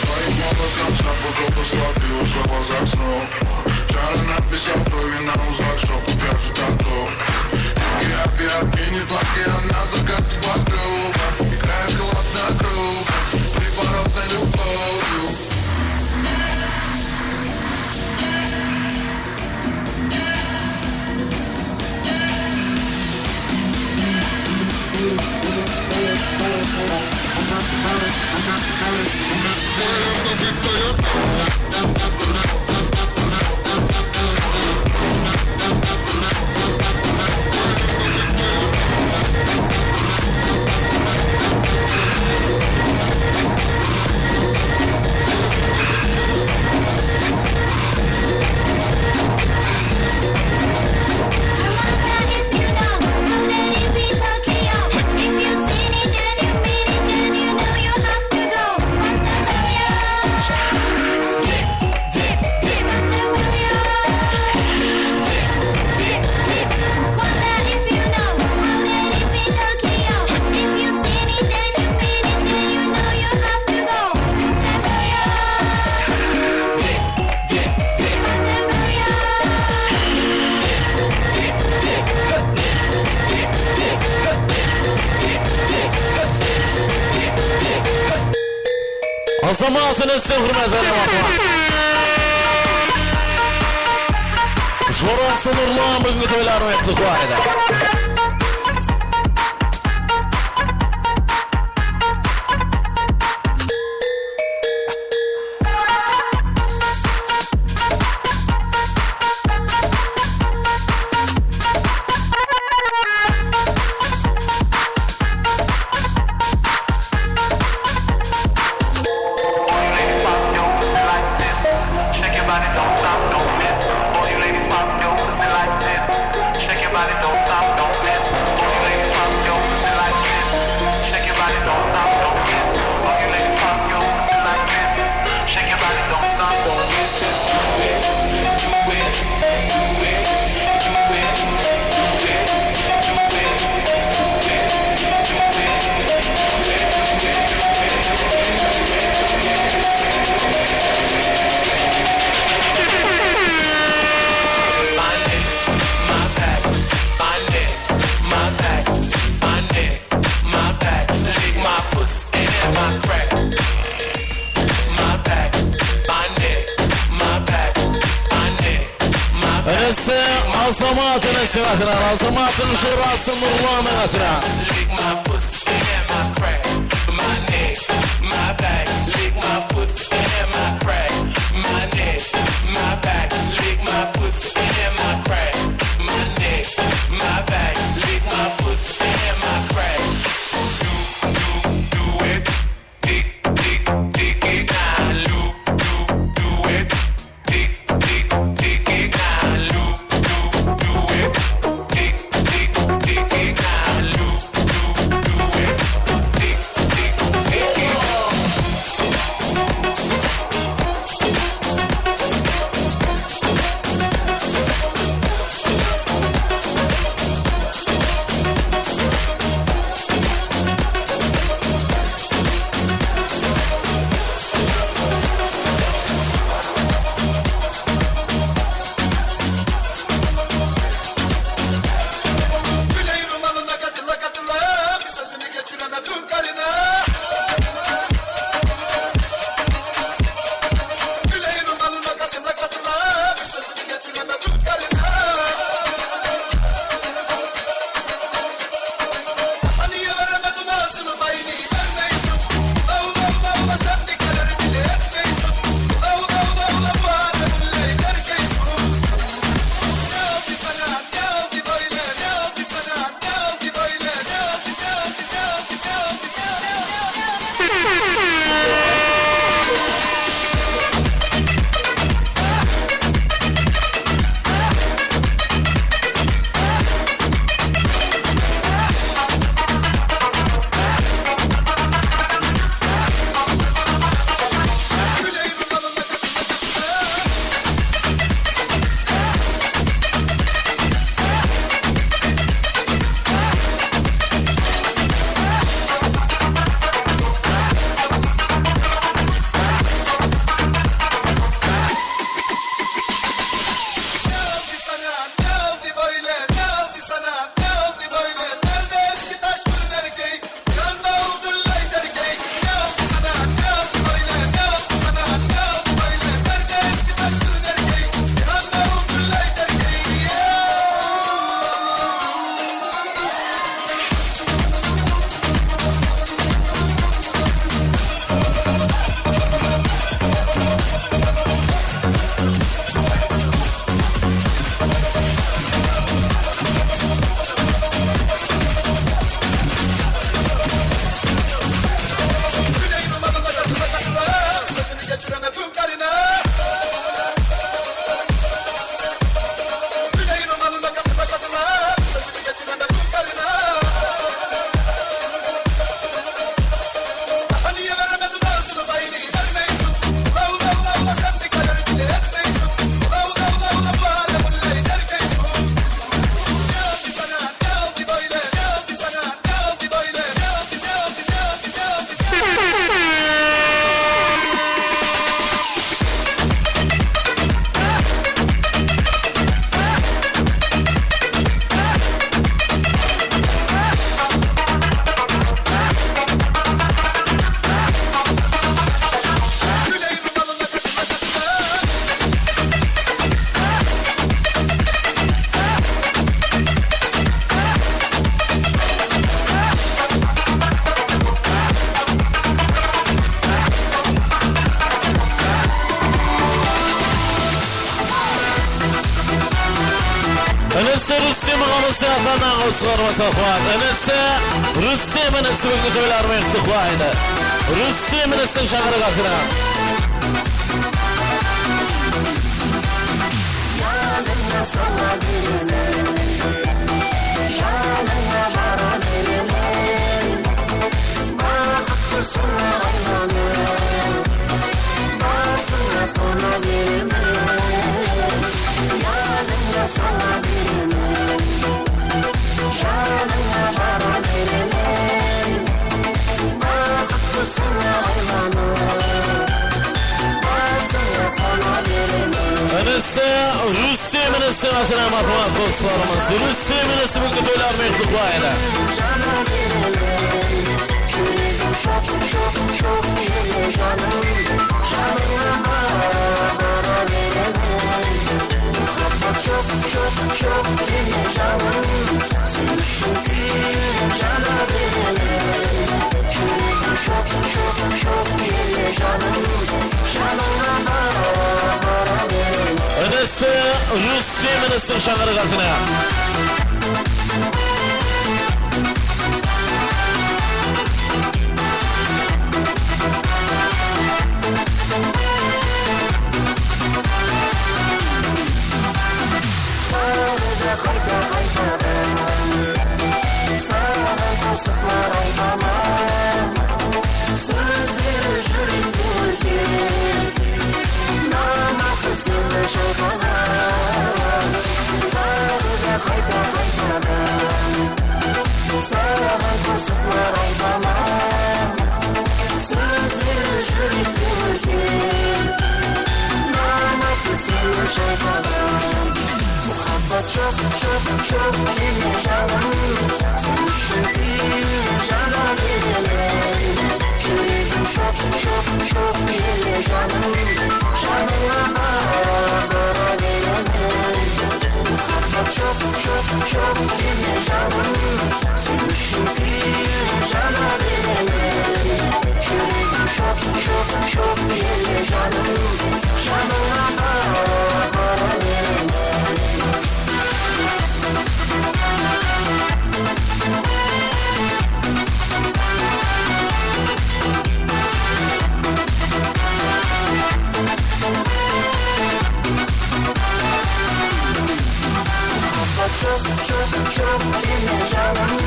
Твоим голосом сам был глупо слаб и ушла в глазах срок. Чары написал крови на узлах, чтоб упрячь тату. Дикий опиат, мини-плашки, а на закат вокруг. Играешь хладнокровно, приворотной любовью. Azamat inisi, húrmetli wafat. Jorası Nurlan búgingi toylar menen qutlıqlaydı. Inisi Azamat inisi atınan, Azamattıń jorası Nurlanıń atınan. Rústem aǵamızdıń atına qosıqlarımız aqıwat. Inisi Rústem inisi búgingi toylarımen qutlıqlaydı. Rústem inisiń shańaraq atına. Yanıńa sala beremen, janıńa bara beremen. Baxıt qusına aylanıp, basına qona beremen. Yanıńa sala beremen, janıńa bara beremen. Baxıt qusına aylanıp, basına qona beremen. Inisi Rústem inisiń atına, marhamat, qosıqlarımız. Rústem inisi búgingi toylarımen qutlıqlaydı. Jana beremen, júregim shoq, shoq, shoq ele janım. Janıńa bara, bara beremen. Muhabbat joq, joq, joq deme janım. Sen ushın kúyip jana beremen. Júregim shoq, shoq, shoq ele janım. Janıńa bara, bara beremen. Inisi Rústem inisiń shańaraq atına. Baǵrı da qayta-qaytadan saǵan qosıqlar aytaman. Sózleri júrekte úlken, naması seni shayqaǵan. Baǵrı da qayta-qaytadan saǵan qosıqlar aytaman. Sózleri júrekte úlken, naması seni shayqaǵan. Muhabbat joq, joq, joq deme janım. Sen ushın kúyip jana beremen. Júregim shoq, shoq, shoq ele janım. Janıńa bara, bara beremen. Muhabbat joq, joq, joq deme janım. Sen ushın kúyip jana beremen. Júregim shoq, shoq, shoq ele janım. Janıńa bara, bara beremen. Muhabbat joq, joq, joq deme janım.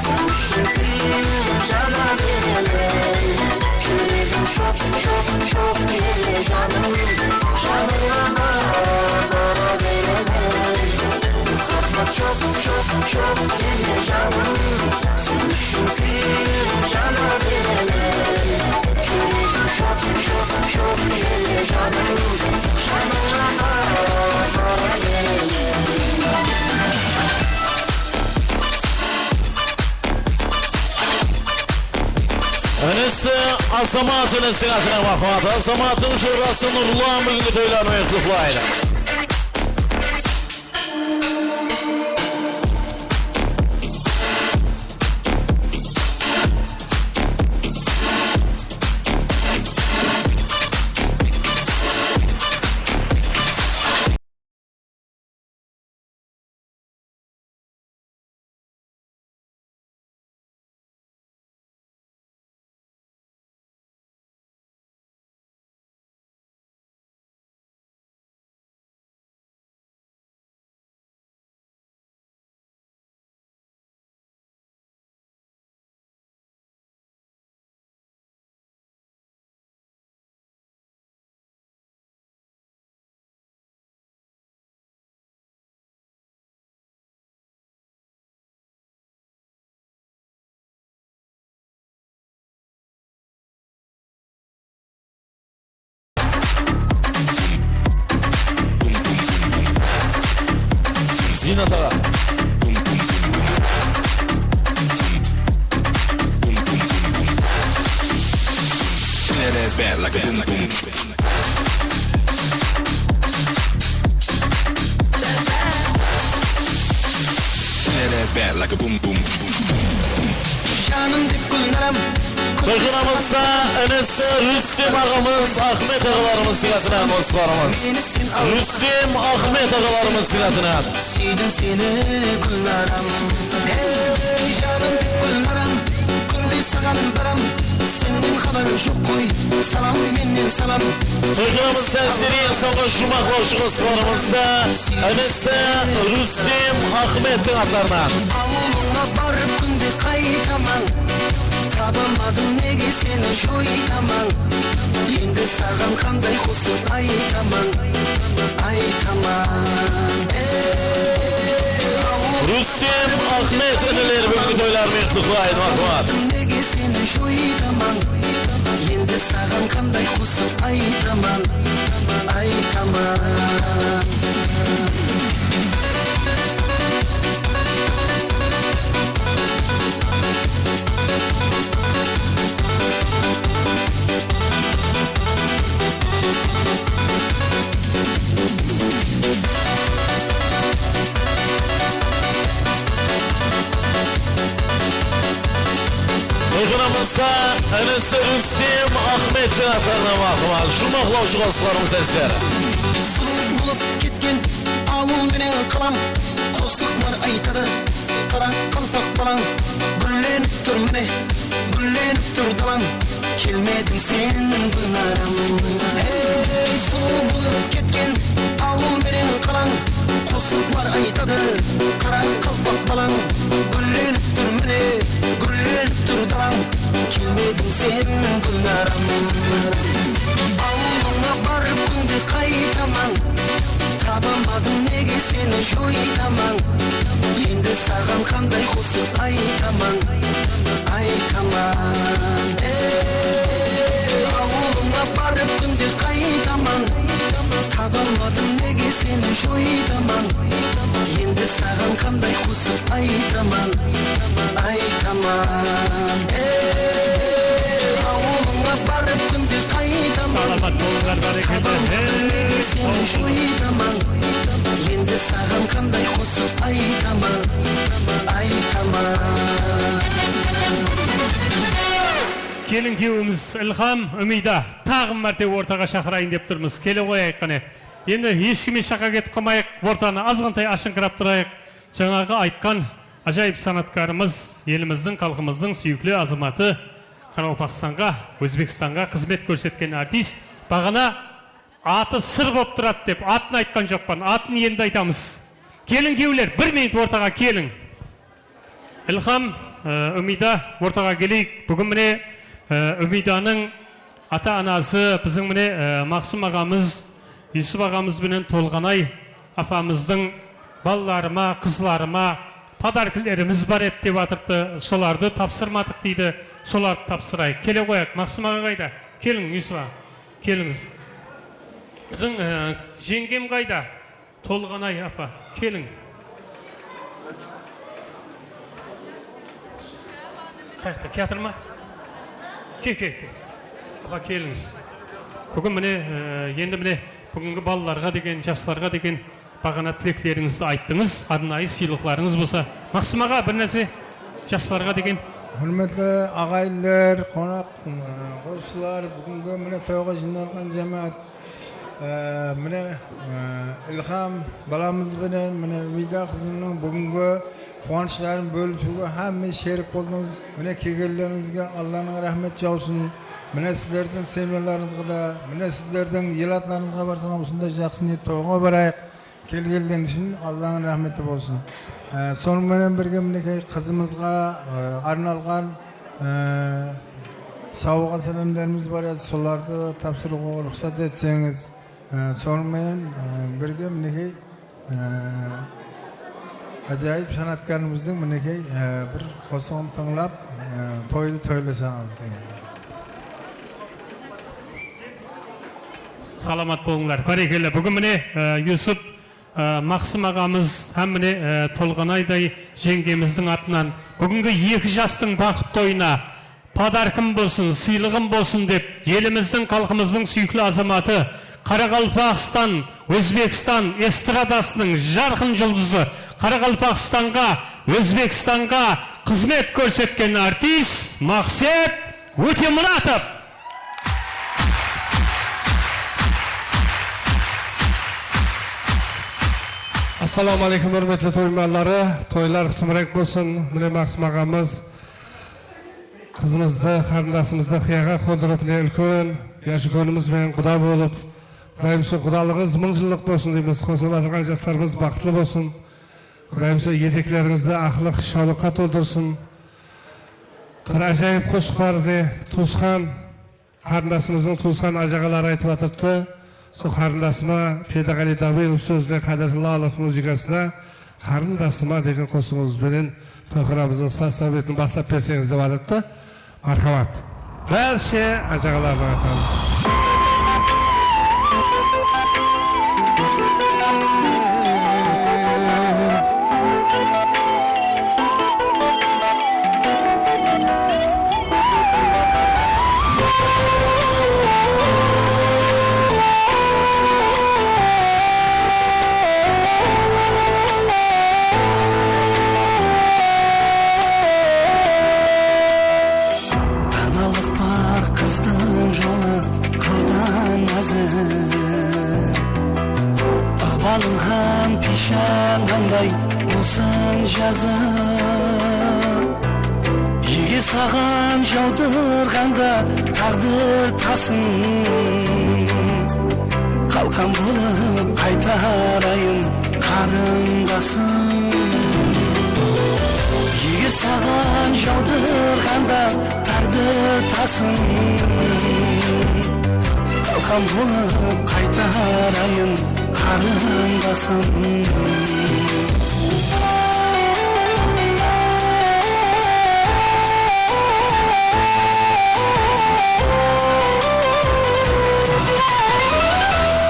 Sen ushın kúyip jana beremen. Júregim shoq, shoq, shoq ele janım. Janıńa bara, bara beremen. Muhabbat joq, joq, joq deme janım. Sen ushın kúyip jana beremen. Júregim shoq, shoq, shoq ele janım. Janıńa bara, bara beremen. Inisi Azamat inisiń atına marhamat. Azamattıń jorası Nurlan búgingi toylarımen qutlıqlaydı. Ziynat aǵa. That ass back like a boom boom. That ass back like a boom boom. Janım dep Gúlnaram, Toyxanamızda inisi Rústem aǵamız, Axmet aǵalarımızdıń atınan qosıqlarımız. Rústem, Axmet aǵalarımızdıń atınan. Súydim seni, Gúlnaram. Ey, janım dep Gúlnaram, kúnde saǵan baram. Sennen xabar joq ǵoy, salam mennen salam. Toyxanamızda sizlerge sońǵı juwmaqlawshı qosıqlarımızda inisi Rústem, Axmettiń atlarınan. Awılıńa barıp kúnde qaytaman. Tabamadım nege seni joytaman. Endi saǵan qanday qosıq aytaman, aytaman. Ey, awıl- Rústem, Axmet iniler búgingi toylarıńa qutlıqlaydı, marhamat. Nege seni joytaman. Endi saǵan qanday qosıq aytaman, aytaman. Toyxanamızda inisi Rústem, Axmet atlarınan marhamat. Juwmaqlawshı qosıqlarımız sizler. Sulıw bolıp ketken awıl menen qalam, qosıqlar aytadı, qaraqalpaq balań. Gúllenip tur mine, gúllenip tur dalań. Kelmediń sen, Gúlnaram. Ey, sulıw bolıp ketken awıl menen qalań, qosıqlar aytadı, qaraqalpaq balań. Gúllenip tur mine, gúllenip tur dalań. Kelmediń sen, Gúlnaram. Awılıńa barıp kúnde qaytaman. Tabamadım nege seni joytaman. Endi saǵan qanday qosıq aytaman, aytaman. Ey, awılıńa barıp kúnde qaytaman. Tabamadım nege seni joytaman. Endi saǵan qanday qosıq aytaman, aytaman. Ey, awılıńa barıp kúnde qaytaman. Salamat bolıńlar, bárekella. Tabamadım nege seni joytaman. Endi saǵan qanday qosıq aytaman, aytaman. Kelin kúyewimiz Ilham, Umida taǵı márte ortaǵa shaqırayın dep turmız. Kele qoyayıq qáne. Endi hesh kim hesh jaqqa ketip qalmayıq, ortanı azǵantay ashıńqırap turayıq. Jańaǵı aytqan ájayıp sanatkarımız, elimizdiń, xalqımızdıń súyikli azamatı, Qaraqalpaqstanǵa, Ózbekstanǵa xızmet kórsetken artist, baǵana atı sır bolıp turadı dep, atın aytqan joqpan, atın endi aytamız. Keliń, kúyewler, bir minut ortaǵa keliń. Ilham, e, Umida, ortaǵa keleyik. Búgin mine, e, Umidanıń ata-anası, biziń mine, e, Maqsım aǵamız, Yusuf aǵamız benen Tolǵanay apamızdıń balalarıma, qızlarıma podarkalarımız bar edi dep atırıptı, solardı tapsırmadıq deydi, solardı tapsırayıq. Kele qoyayıq. Maqsım aǵa qayda? Keliń, Yusuf aǵa, kelińiz. Biziń, e, jeńgem qayda? Tolǵanay apa, keliń. Qayaqta, kiyatır ma? Ke, ke, ke. Apa, kelińiz. Búgin mine, e, endi mine, búgingi balalarǵa degen, jaslarǵa degen baǵana tileklerińizdi ayttıńız, arnayı sıylıqlarıńız bolsa. Maqsım aǵa, bir nárse jaslarǵa degen. Húrmetli aǵayinler, qonaq, e, qosılar, búgingi mine toyǵa jıynalǵan jámáát. Ee, mine, e, Ilham balamız benen, mine, Umida qızımnıń búgingi quwanıshların bólisiwge hámme sherik boldıńız. Mine, kelgenlerińizge Allanıń ráhmeti jawsın. Mine, sizlerdiń semyalarıńızǵa da, mine, sizlerdiń elatlarıńızǵa barsa usınday jaqsı niyet toyǵa barayıq. Kelgenleriń ushın Allanıń ráhmeti bolsın. Ee, sonıń menen birge, minekey, qızımızǵa, e, arnalǵan, e, sawǵa-sálemlerimiz bar edi, solardı tapsırıwǵa ruxsat etseńiz. E, sonıń menen, e, birge, minekey, e, ájayıp sanatkarımızdıń, minekey, e, bir qosıǵın tıńlap, e, toydı toylasańız degen. Salamat bolıńlar. Bárekella. Búgin mine, e, Yusuf, e, Maqsım aǵamız hám mine, e, Tolǵanayday jeńgemizdiń atınan búgingi eki jastıń baxıt toyına podarkam bolsın, sıylıǵım bolsın dep, elimizdiń, xalqımızdıń súyikli azamatı, Qaraqalpaqstan, Ózbekstan estradasınıń jarqın juldızı, Qaraqalpaqstanǵa, Ózbekstanǵa xızmet kórsetken artist Maqset Ótemuratov. Assalawma áleykum, húrmetli toy miymanları. Toylar qutımrek bolsın. Mine, Maqsım aǵamız qızımızdı, qarındasımızdı qıyaǵa qondırıp, mine, úlken yashulkonımız benen quda bolıp, Qudayım, sol qudalıǵıńız mıń jıllıq bolsın deymiz. Qosılıp atırǵan jaslarımız baxıtlı bolsın. Qudayım, sol eteklerińizdi aqlıq, shawlıqqa toldırsın. Bir ájayıp qosıq bar, mine, tuwısqan, qarındasımızdıń tuwısqan ájaǵaları aytıp atırıptı. Sol qarındasıma, Perdeǵaliy Dabirov sózine, Qádirli Lalov muzıkasına Qarındasıma degen qosıǵıńız benen toyxanamızdıń saz-sáwbetin baslap berseńiz dep atırıptı. Marhamat. Bárshe ájaǵalardıń atına. Danalıq bar qızdıń jolı qıldan názir. Iǵbalıń hám piyshanańday bolsın jazıq. Eger saǵan jawdırǵanda táǵdir tasın, qalqan bolıp qaytarayın, qarındasım. Eger saǵan jawdırǵanda táǵdir tasın, qalqan bolıp qaytarayın, qarındasım.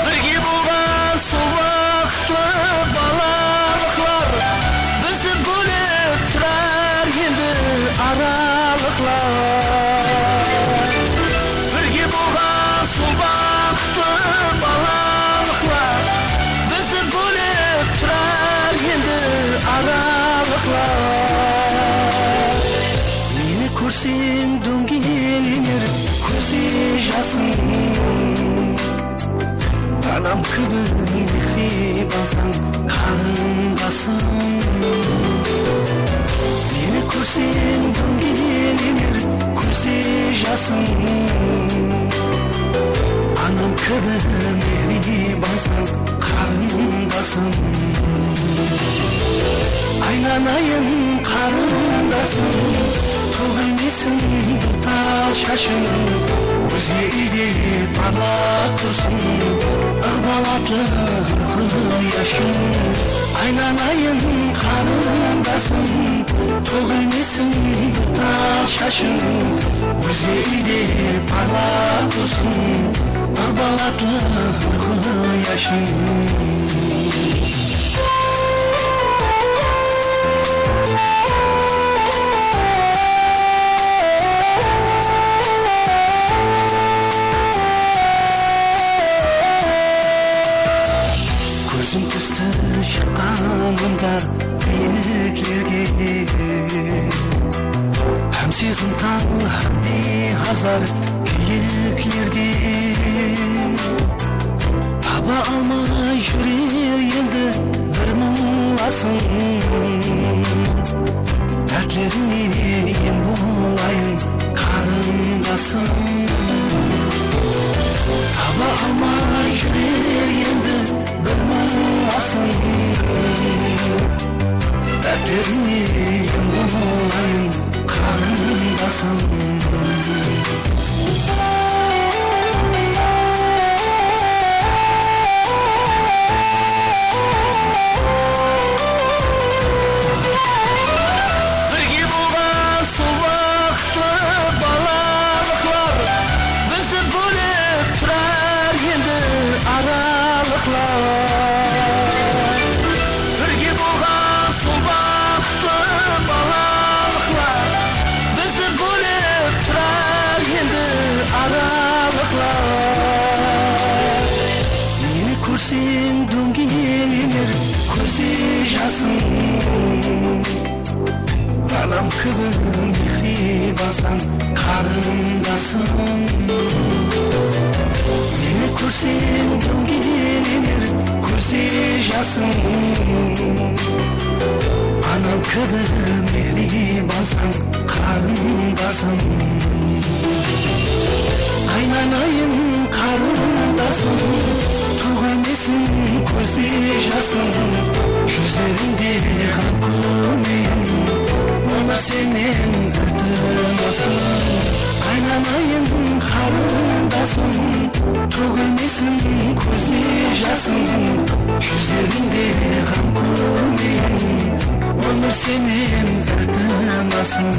Birge bolǵan sol waqıtlı balalıqlar bizdi bólip turar endi aralıqlar. Birge bolǵan sol waqıtlı balalıqlar bizdi bólip turar endi aralıqlar. Meni kórseń dóńgelener kózde jasım. Anam kibi mehribasıń, qarındasım. Meni kórseń dóńgelener kózde jasım. Anam kibi mehribasıń, qarındasım. Aynanayın, qarındasım, tógilmesin bir tas shashıń. Ózge úyde parlap tursın ıǵbalatlı quyashıń. Aynanayın, qarındasım, tógilmesin bir tas shashıń. Ózge úyde parlap tursın ıǵbalatlı quyashıń. Kózim tústi shıqqanımda biyiklerge, hám sezimtal, hám biyazar kiyiklerge. Taba almay júrer endi bir muńlasın. Dártlerińe em bolayın, qarındasım. Taba almay júrer endi bir muńlasın. Dártlerińe em bolayın, qarındasım. Birge bolǵan sol waqıtlı balalıqlar bizdi bólip turar endi aralıqlar. Birge bolǵan sol waqıtlı balalıqlar bizdi bólip turar endi aralıqlar. Meni kórseń dóńgelener kózde jasım. Anam kibi mehriybansań, qarındasım. Meni kórseń, dóńgelener kózde jasım. Anam kibi mehriybansań, qarındasım. Aynanayın, qarındasım, tógilmesin kózde jasım. Júzlerińde ǵam kórmeyin, ómir senen iltimasım. Aynanayın, qarındasım, tógilmesin kózde jasım. Júzlerińde ǵam kórmeyin, ómir senen iltimasım.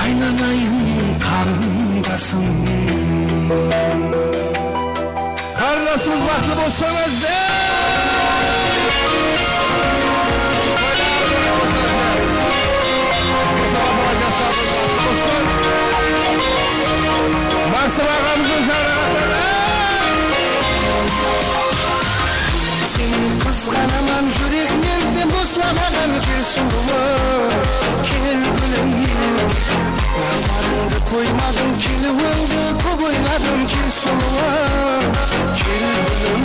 Aynanayın, qarındasım. Qarındasımız, baxıtlı bolsańız! Maqsım aǵamızdıń jarıǵı. Seni qızǵanaman, júrekten de boslamaǵan, kel sulıwım, kel gúlim. Nazlarıńdı qoymadım, keliwińdi kóp oyladım, kel sulıwım, kel gúlim.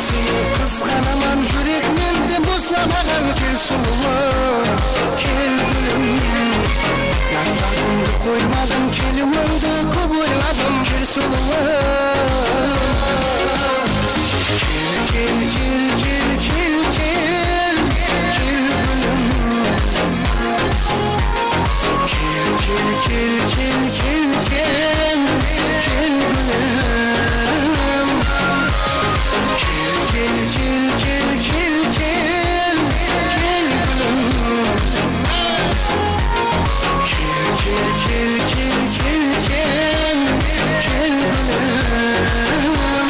Seni qızǵanaman, júrekten de boslamaǵan, kel sulıwım, kel gúlim. Nazlarıńdı qoymadım, keliwińdi kóp oyladım, kel sulıwım. Kel, kel, kel, kel, kel, kel, kel gúlim. Kel, kel, kel, kel, kel, kel, kel gúlim. Kel, kel, kel, kel, kel, kel, kel gúlim. Kel, kel, kel, kel, kel, kel, kel gúlim.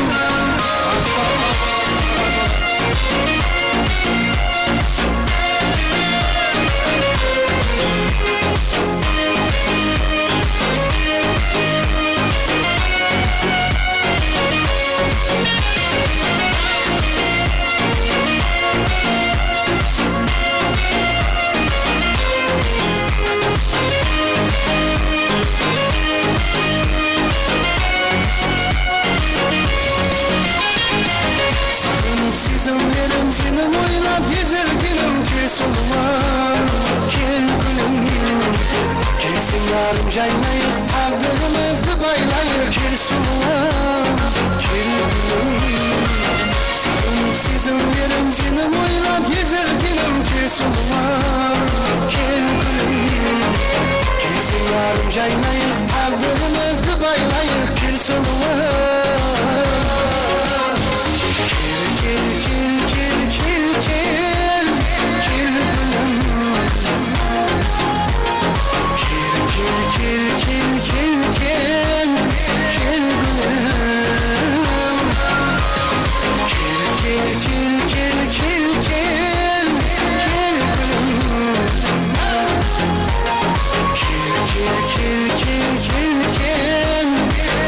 Saǵınıp sezimlerim, seni oylap ezilgenim, kel sulıwım, kel gúlim. Kelseń, yarım jaynayıq, táǵdirimiz baylayıq, kel sulıwım, kel gúlim. Saǵınıp sezimlerim, seni oylap ezilgenim, kel sulıwım, kel gúlim. Kelseń, yarım jaynayıq, táǵdirimiz baylayıq, kel sulıwım. Kel, kel, kel, kel, kel, kel, kel gúlim. Kel, kel, kel, kel, kel, kel, kel gúlim. Kel, kel, kel, kel, kel, kel, kel gúlim. Kel, kel, kel, kel, kel, kel,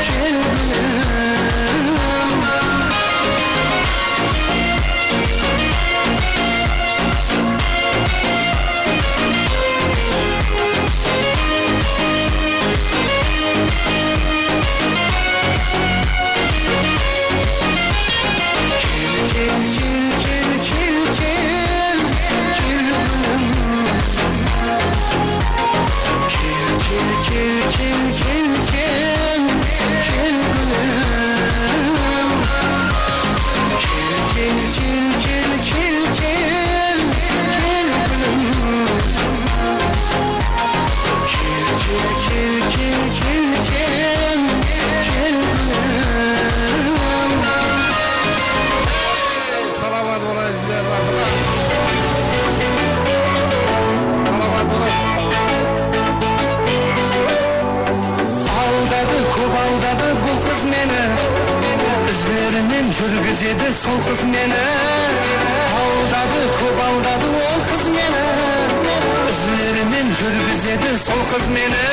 kel gúlim. Kel, kel, kel, kel, kel, kel gúlim. Kel, kel, kel, kel, kel, kel, kel gúlim. Kel, kel, kel, kel, kel, kel, kel gúlim. Kel, kel, kel, kel, kel, kel, kel gúlim. Salamat bolıń, sizler barlıǵına. Salamat bolıń. Aldadı, kóp aldadı bul qız meni. Izlerinen júrgizedi sol qız meni. Aldadı, kóp aldadı ol qız meni. Izlerinen júrgizedi sol qız meni.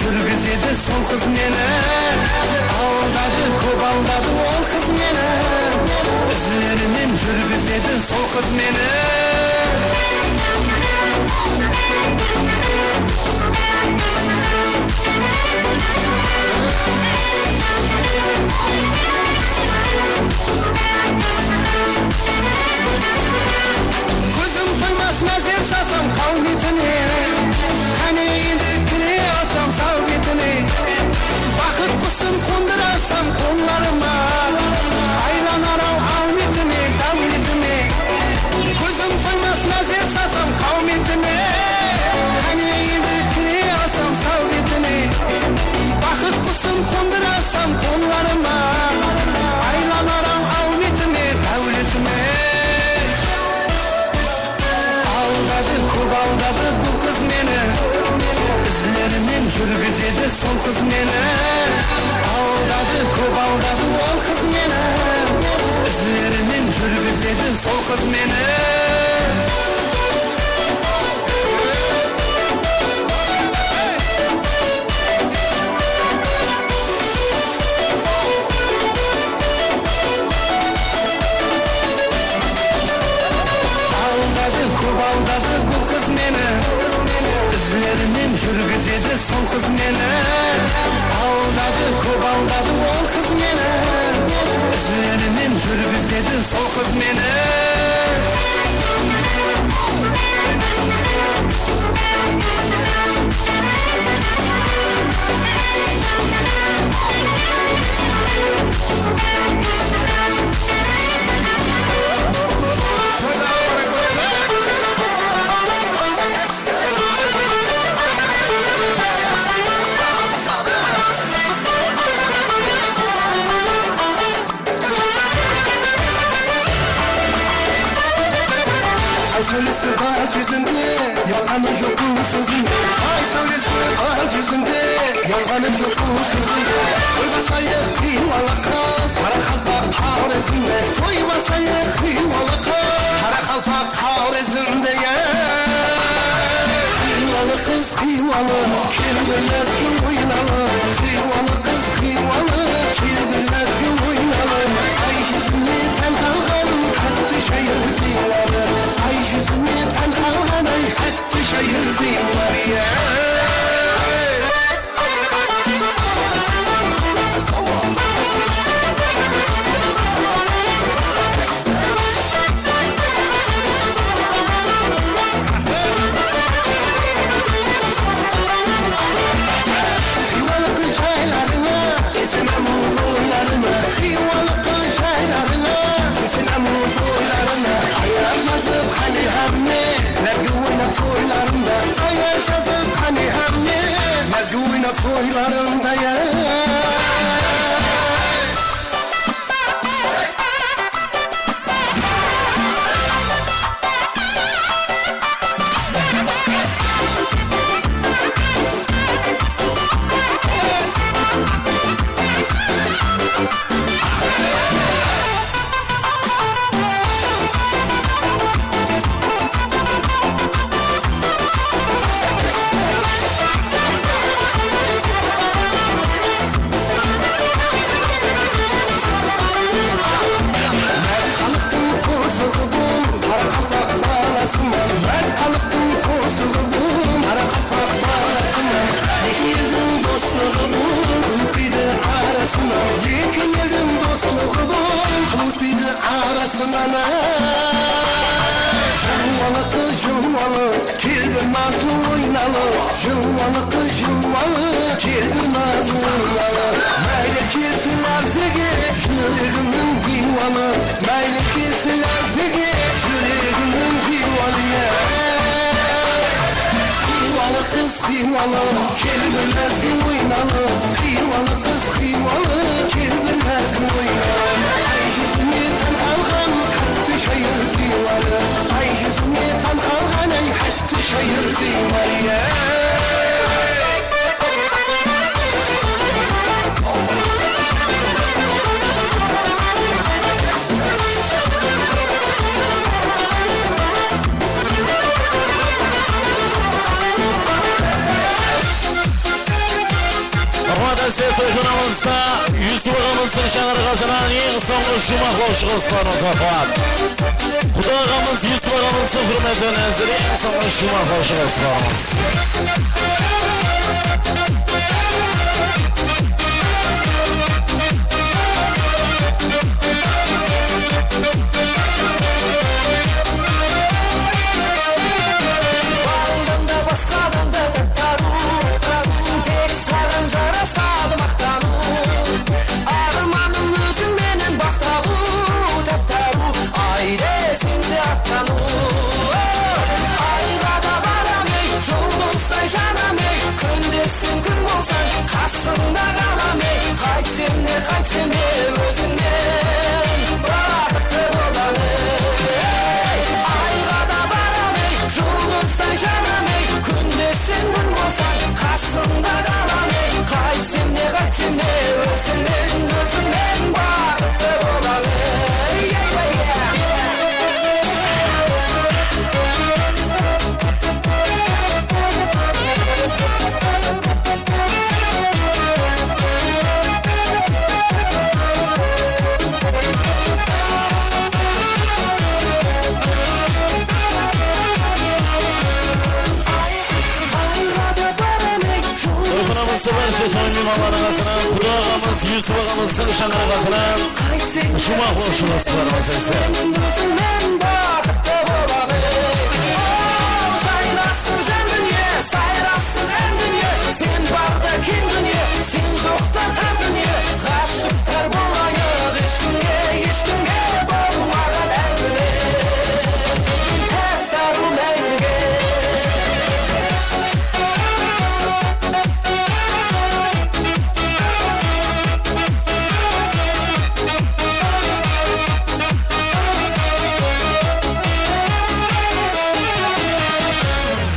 Júrgizedi sol qız meni, aldadı, kóp aldadı ol qız meni. Izlerinen júrgizedi sol qız meni. Kózim toymas názer salsam qaw betine. Qáne endi kire alsam saw betine. Baxıt qusın qondıra alsam qollarıma. Aylanar-aw áwmetime, dáwletime. Kózim toymas názer salsam qaw betine. Qáne endi kire alsam saw betine. Baxıt qusın qondıra alsam qollarıma. Aylanar-aw áwmetime, dáwletime. Aldadı, kóp aldadı bul qız meni. Izlerinen júrgizedi sol qız meni. Aldadı, kóp aldadı ol qız meni. Izlerinen júrgizedi sol qız meni. Aldadı, kóp aldadı bul qız meni. Izlerinen júrgizedi sol qız meni. Aldadı, kóp aldadı ol qız meni. Izlerinen júrgizedi sol qız meni. Ay sáwlesi bar júzinde, yalǵanı joq bul sózinde. Ay sáwlesi bar júzinde, yalǵanı joq bul sózinde. Toy baslayıq, Xiywalı qız, qaraqalpaq Xorezmde. Toy baslayıq, Xiywalı qız, qaraqalpaq Xorezmde, ya. Xiywalı qız, Xiywalı, kel bir názge oynalı. Xiywalı qız, Xiywalı, kel bir názge oynalı. Ay júzine tán qalǵan, tátti shayır ziywalı. Ay júzine tán qalǵan, ay, tátti shayır ziywalı, ya. Xiywalı qız jaylarıńa, kelsem ámiw boylarıma. Xiywalı qız jaylarıńa, kelsem ámiw boylarıma. Ayar jazıp qáne hámme, názge oynap toylarımda. Ayar jazıp qáne hámme, názge oynap toylarımda, ya. Mártxalıqtıń qosıǵı bul, qaraqalpaq balasıman. Mártxalıqtıń qosıǵı bul, qaraqalpaq balasıman. Eki eldiń doslıǵı bul, qıl ótpeydi arasınan. Eki eldiń doslıǵı bul, qıl ótpeydi arasınan. Jılwalı qız, jılwalı, kel bir nazlı oynalı. Jılwalı qız, jılwalı, kel bir nazlı oynalı. Máylekesi lárzege júregimniń diywanı. Máylekesi lárzege júregimniń diywanı, ya. Xiywalı qız, Xiywalı, kel bir názge oynalı. Xiywalı qız, Xiywalı, kel bir názge oynalı. Ay júzine tán qalǵan, tátti shayır ziywalı. Ay júzine tán qalǵan, ay, tátti shayır ziywalı, ya. Toyxanamızda Yusuf aǵamızdıń shańaraǵı atınan eń sońǵı juwmaqlawshı qosıqlarımız waqıladı. Quda aǵamız Yusuf aǵamızdıń húrmetine házir eń sońǵı juwmaqlawshı qosıqlarımız. Barıńnan da, basqadan da tap-taruw, tek saǵan jarasadı maqtanıw. Armanım óziń menen baǵ tabıw, tap-taruw, ayde sende attanıw. Ayǵa da baram ey, juldızday janam ey, kúndesseń kún bolsań, qasıńda qalam ey, qaytsem de, qaytsem de ózińnen baxıtlı bolam ey. Ayǵa da baram ey, juldızday janam ey, kúndesseń kún bolsań, qasıńda qalam ey, qaytsem de, qaytsem de ózińnen, ózińnen baxıtlı bolam ey. Ey, ey, ey, ey. Toyxanamızda bárshe soń miymanlardıń atınan Quda aǵamız, Yusuf aǵamızdıń shańaraǵı atınan juwmaqlawshı qosıqlarımız sizler. Ózińnen baxıtlı bolam ey. Jaynasın ján dúnya, sayrassın ám dúnya. Sen barda keń dúnya, sen joqta tar dúnya. Ǵashıqtar bolayıq, eshkimge, eshkimge bolmaǵan áwmine. Tap-taruw máńgige.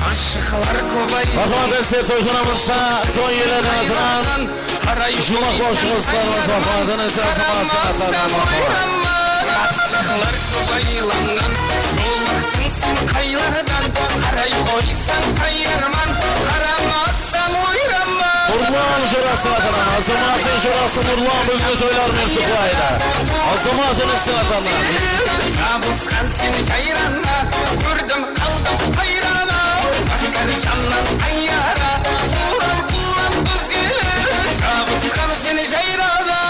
Ashıqlar kóp ay. Marhamat, sizler toyxanamızda toy iyelerining atınan juwmaqlawshı qosıqlarımız marhamat, ese azamat sanatlardan marhamat. Ashıqlar kóp aylanǵan, jolıq Sen qaylardan qaray qoysań, qaylarman, qaramassań, oyranman. Nurlan jorası atanan, Azamattıń jorası Nurlan búgingi toylarınan qutlaydı. Azamat inisi atanan. Jabısqan sen jayranma, kórdim, qaldım hayranma. Bákir jannan ayara, tuwrım qullan dúz ele. Jabısqan sen jayranma.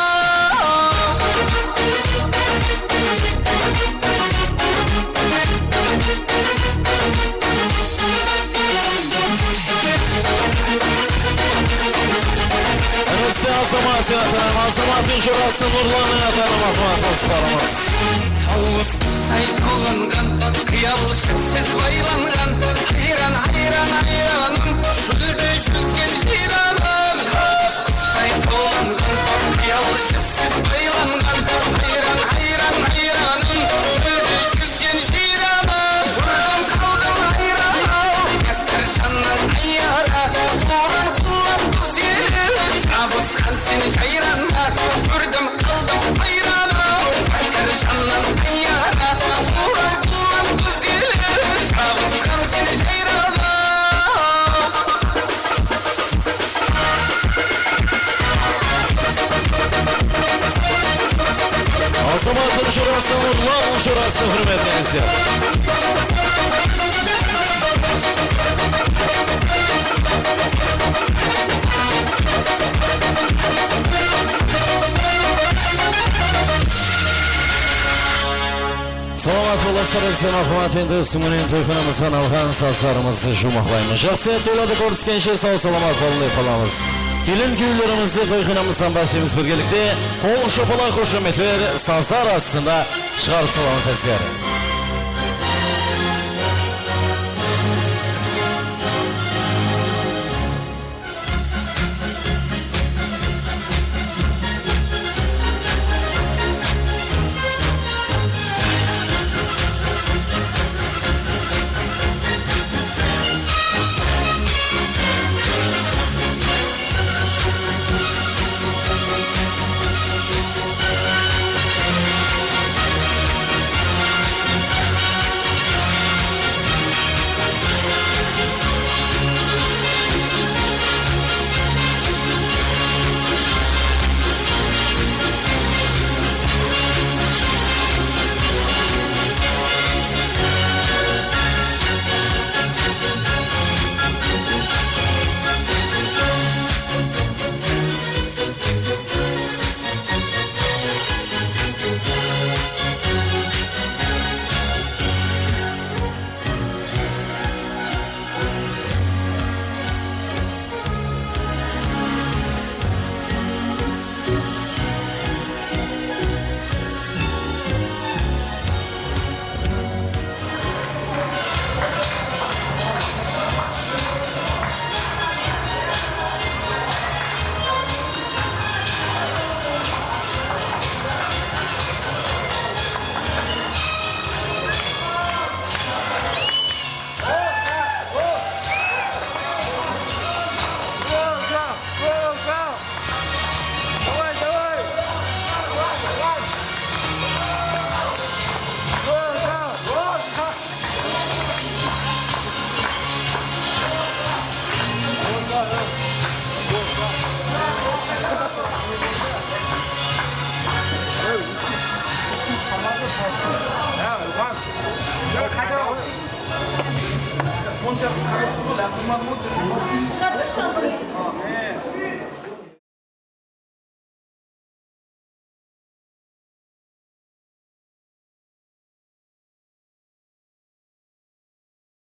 Inisi Azamat, sen atanan, Azamattıń jorası Nurlanıń atanan, marhamat, qosıqlarımız. Tawıs qusay tawlanǵan, qıyal jipsiz baylanǵan, hayran, hayran, hayranım, shólde júzgen jıyranım. Tawıs qusay tawlanǵan, qıyal jipsiz baylanǵan, hayran, hayran, hayranım, shólde júzgen jıyranım. Kórdim, qaldım hayran-aw, bákir jannan ayara, tuwrım qullan dúz ele. Jabısqan sen jayranma, kórdim, qaldım hayran-aw, bákir jannan ayara, tuwrım qullan dúz ele. Jabısqan sen jayranma. Azamattıń jorası, Nurlanıń jorası, húrmetli ázizler. Salamat bolasızlar, ese marhamat, endi usınıń menen toyxanamızǵa arnalǵan sazlarımızdı juwmaqlaymız. Jaqsı toylarda kóriskenshe, saw-salamat bolıń dep qalamız. Kelin-kúyewlerimizdi toyxanamızdan bársemiz birgelikte qol shapalaq, xoshametler, sazlar astında shıǵarıp salamız, ásler.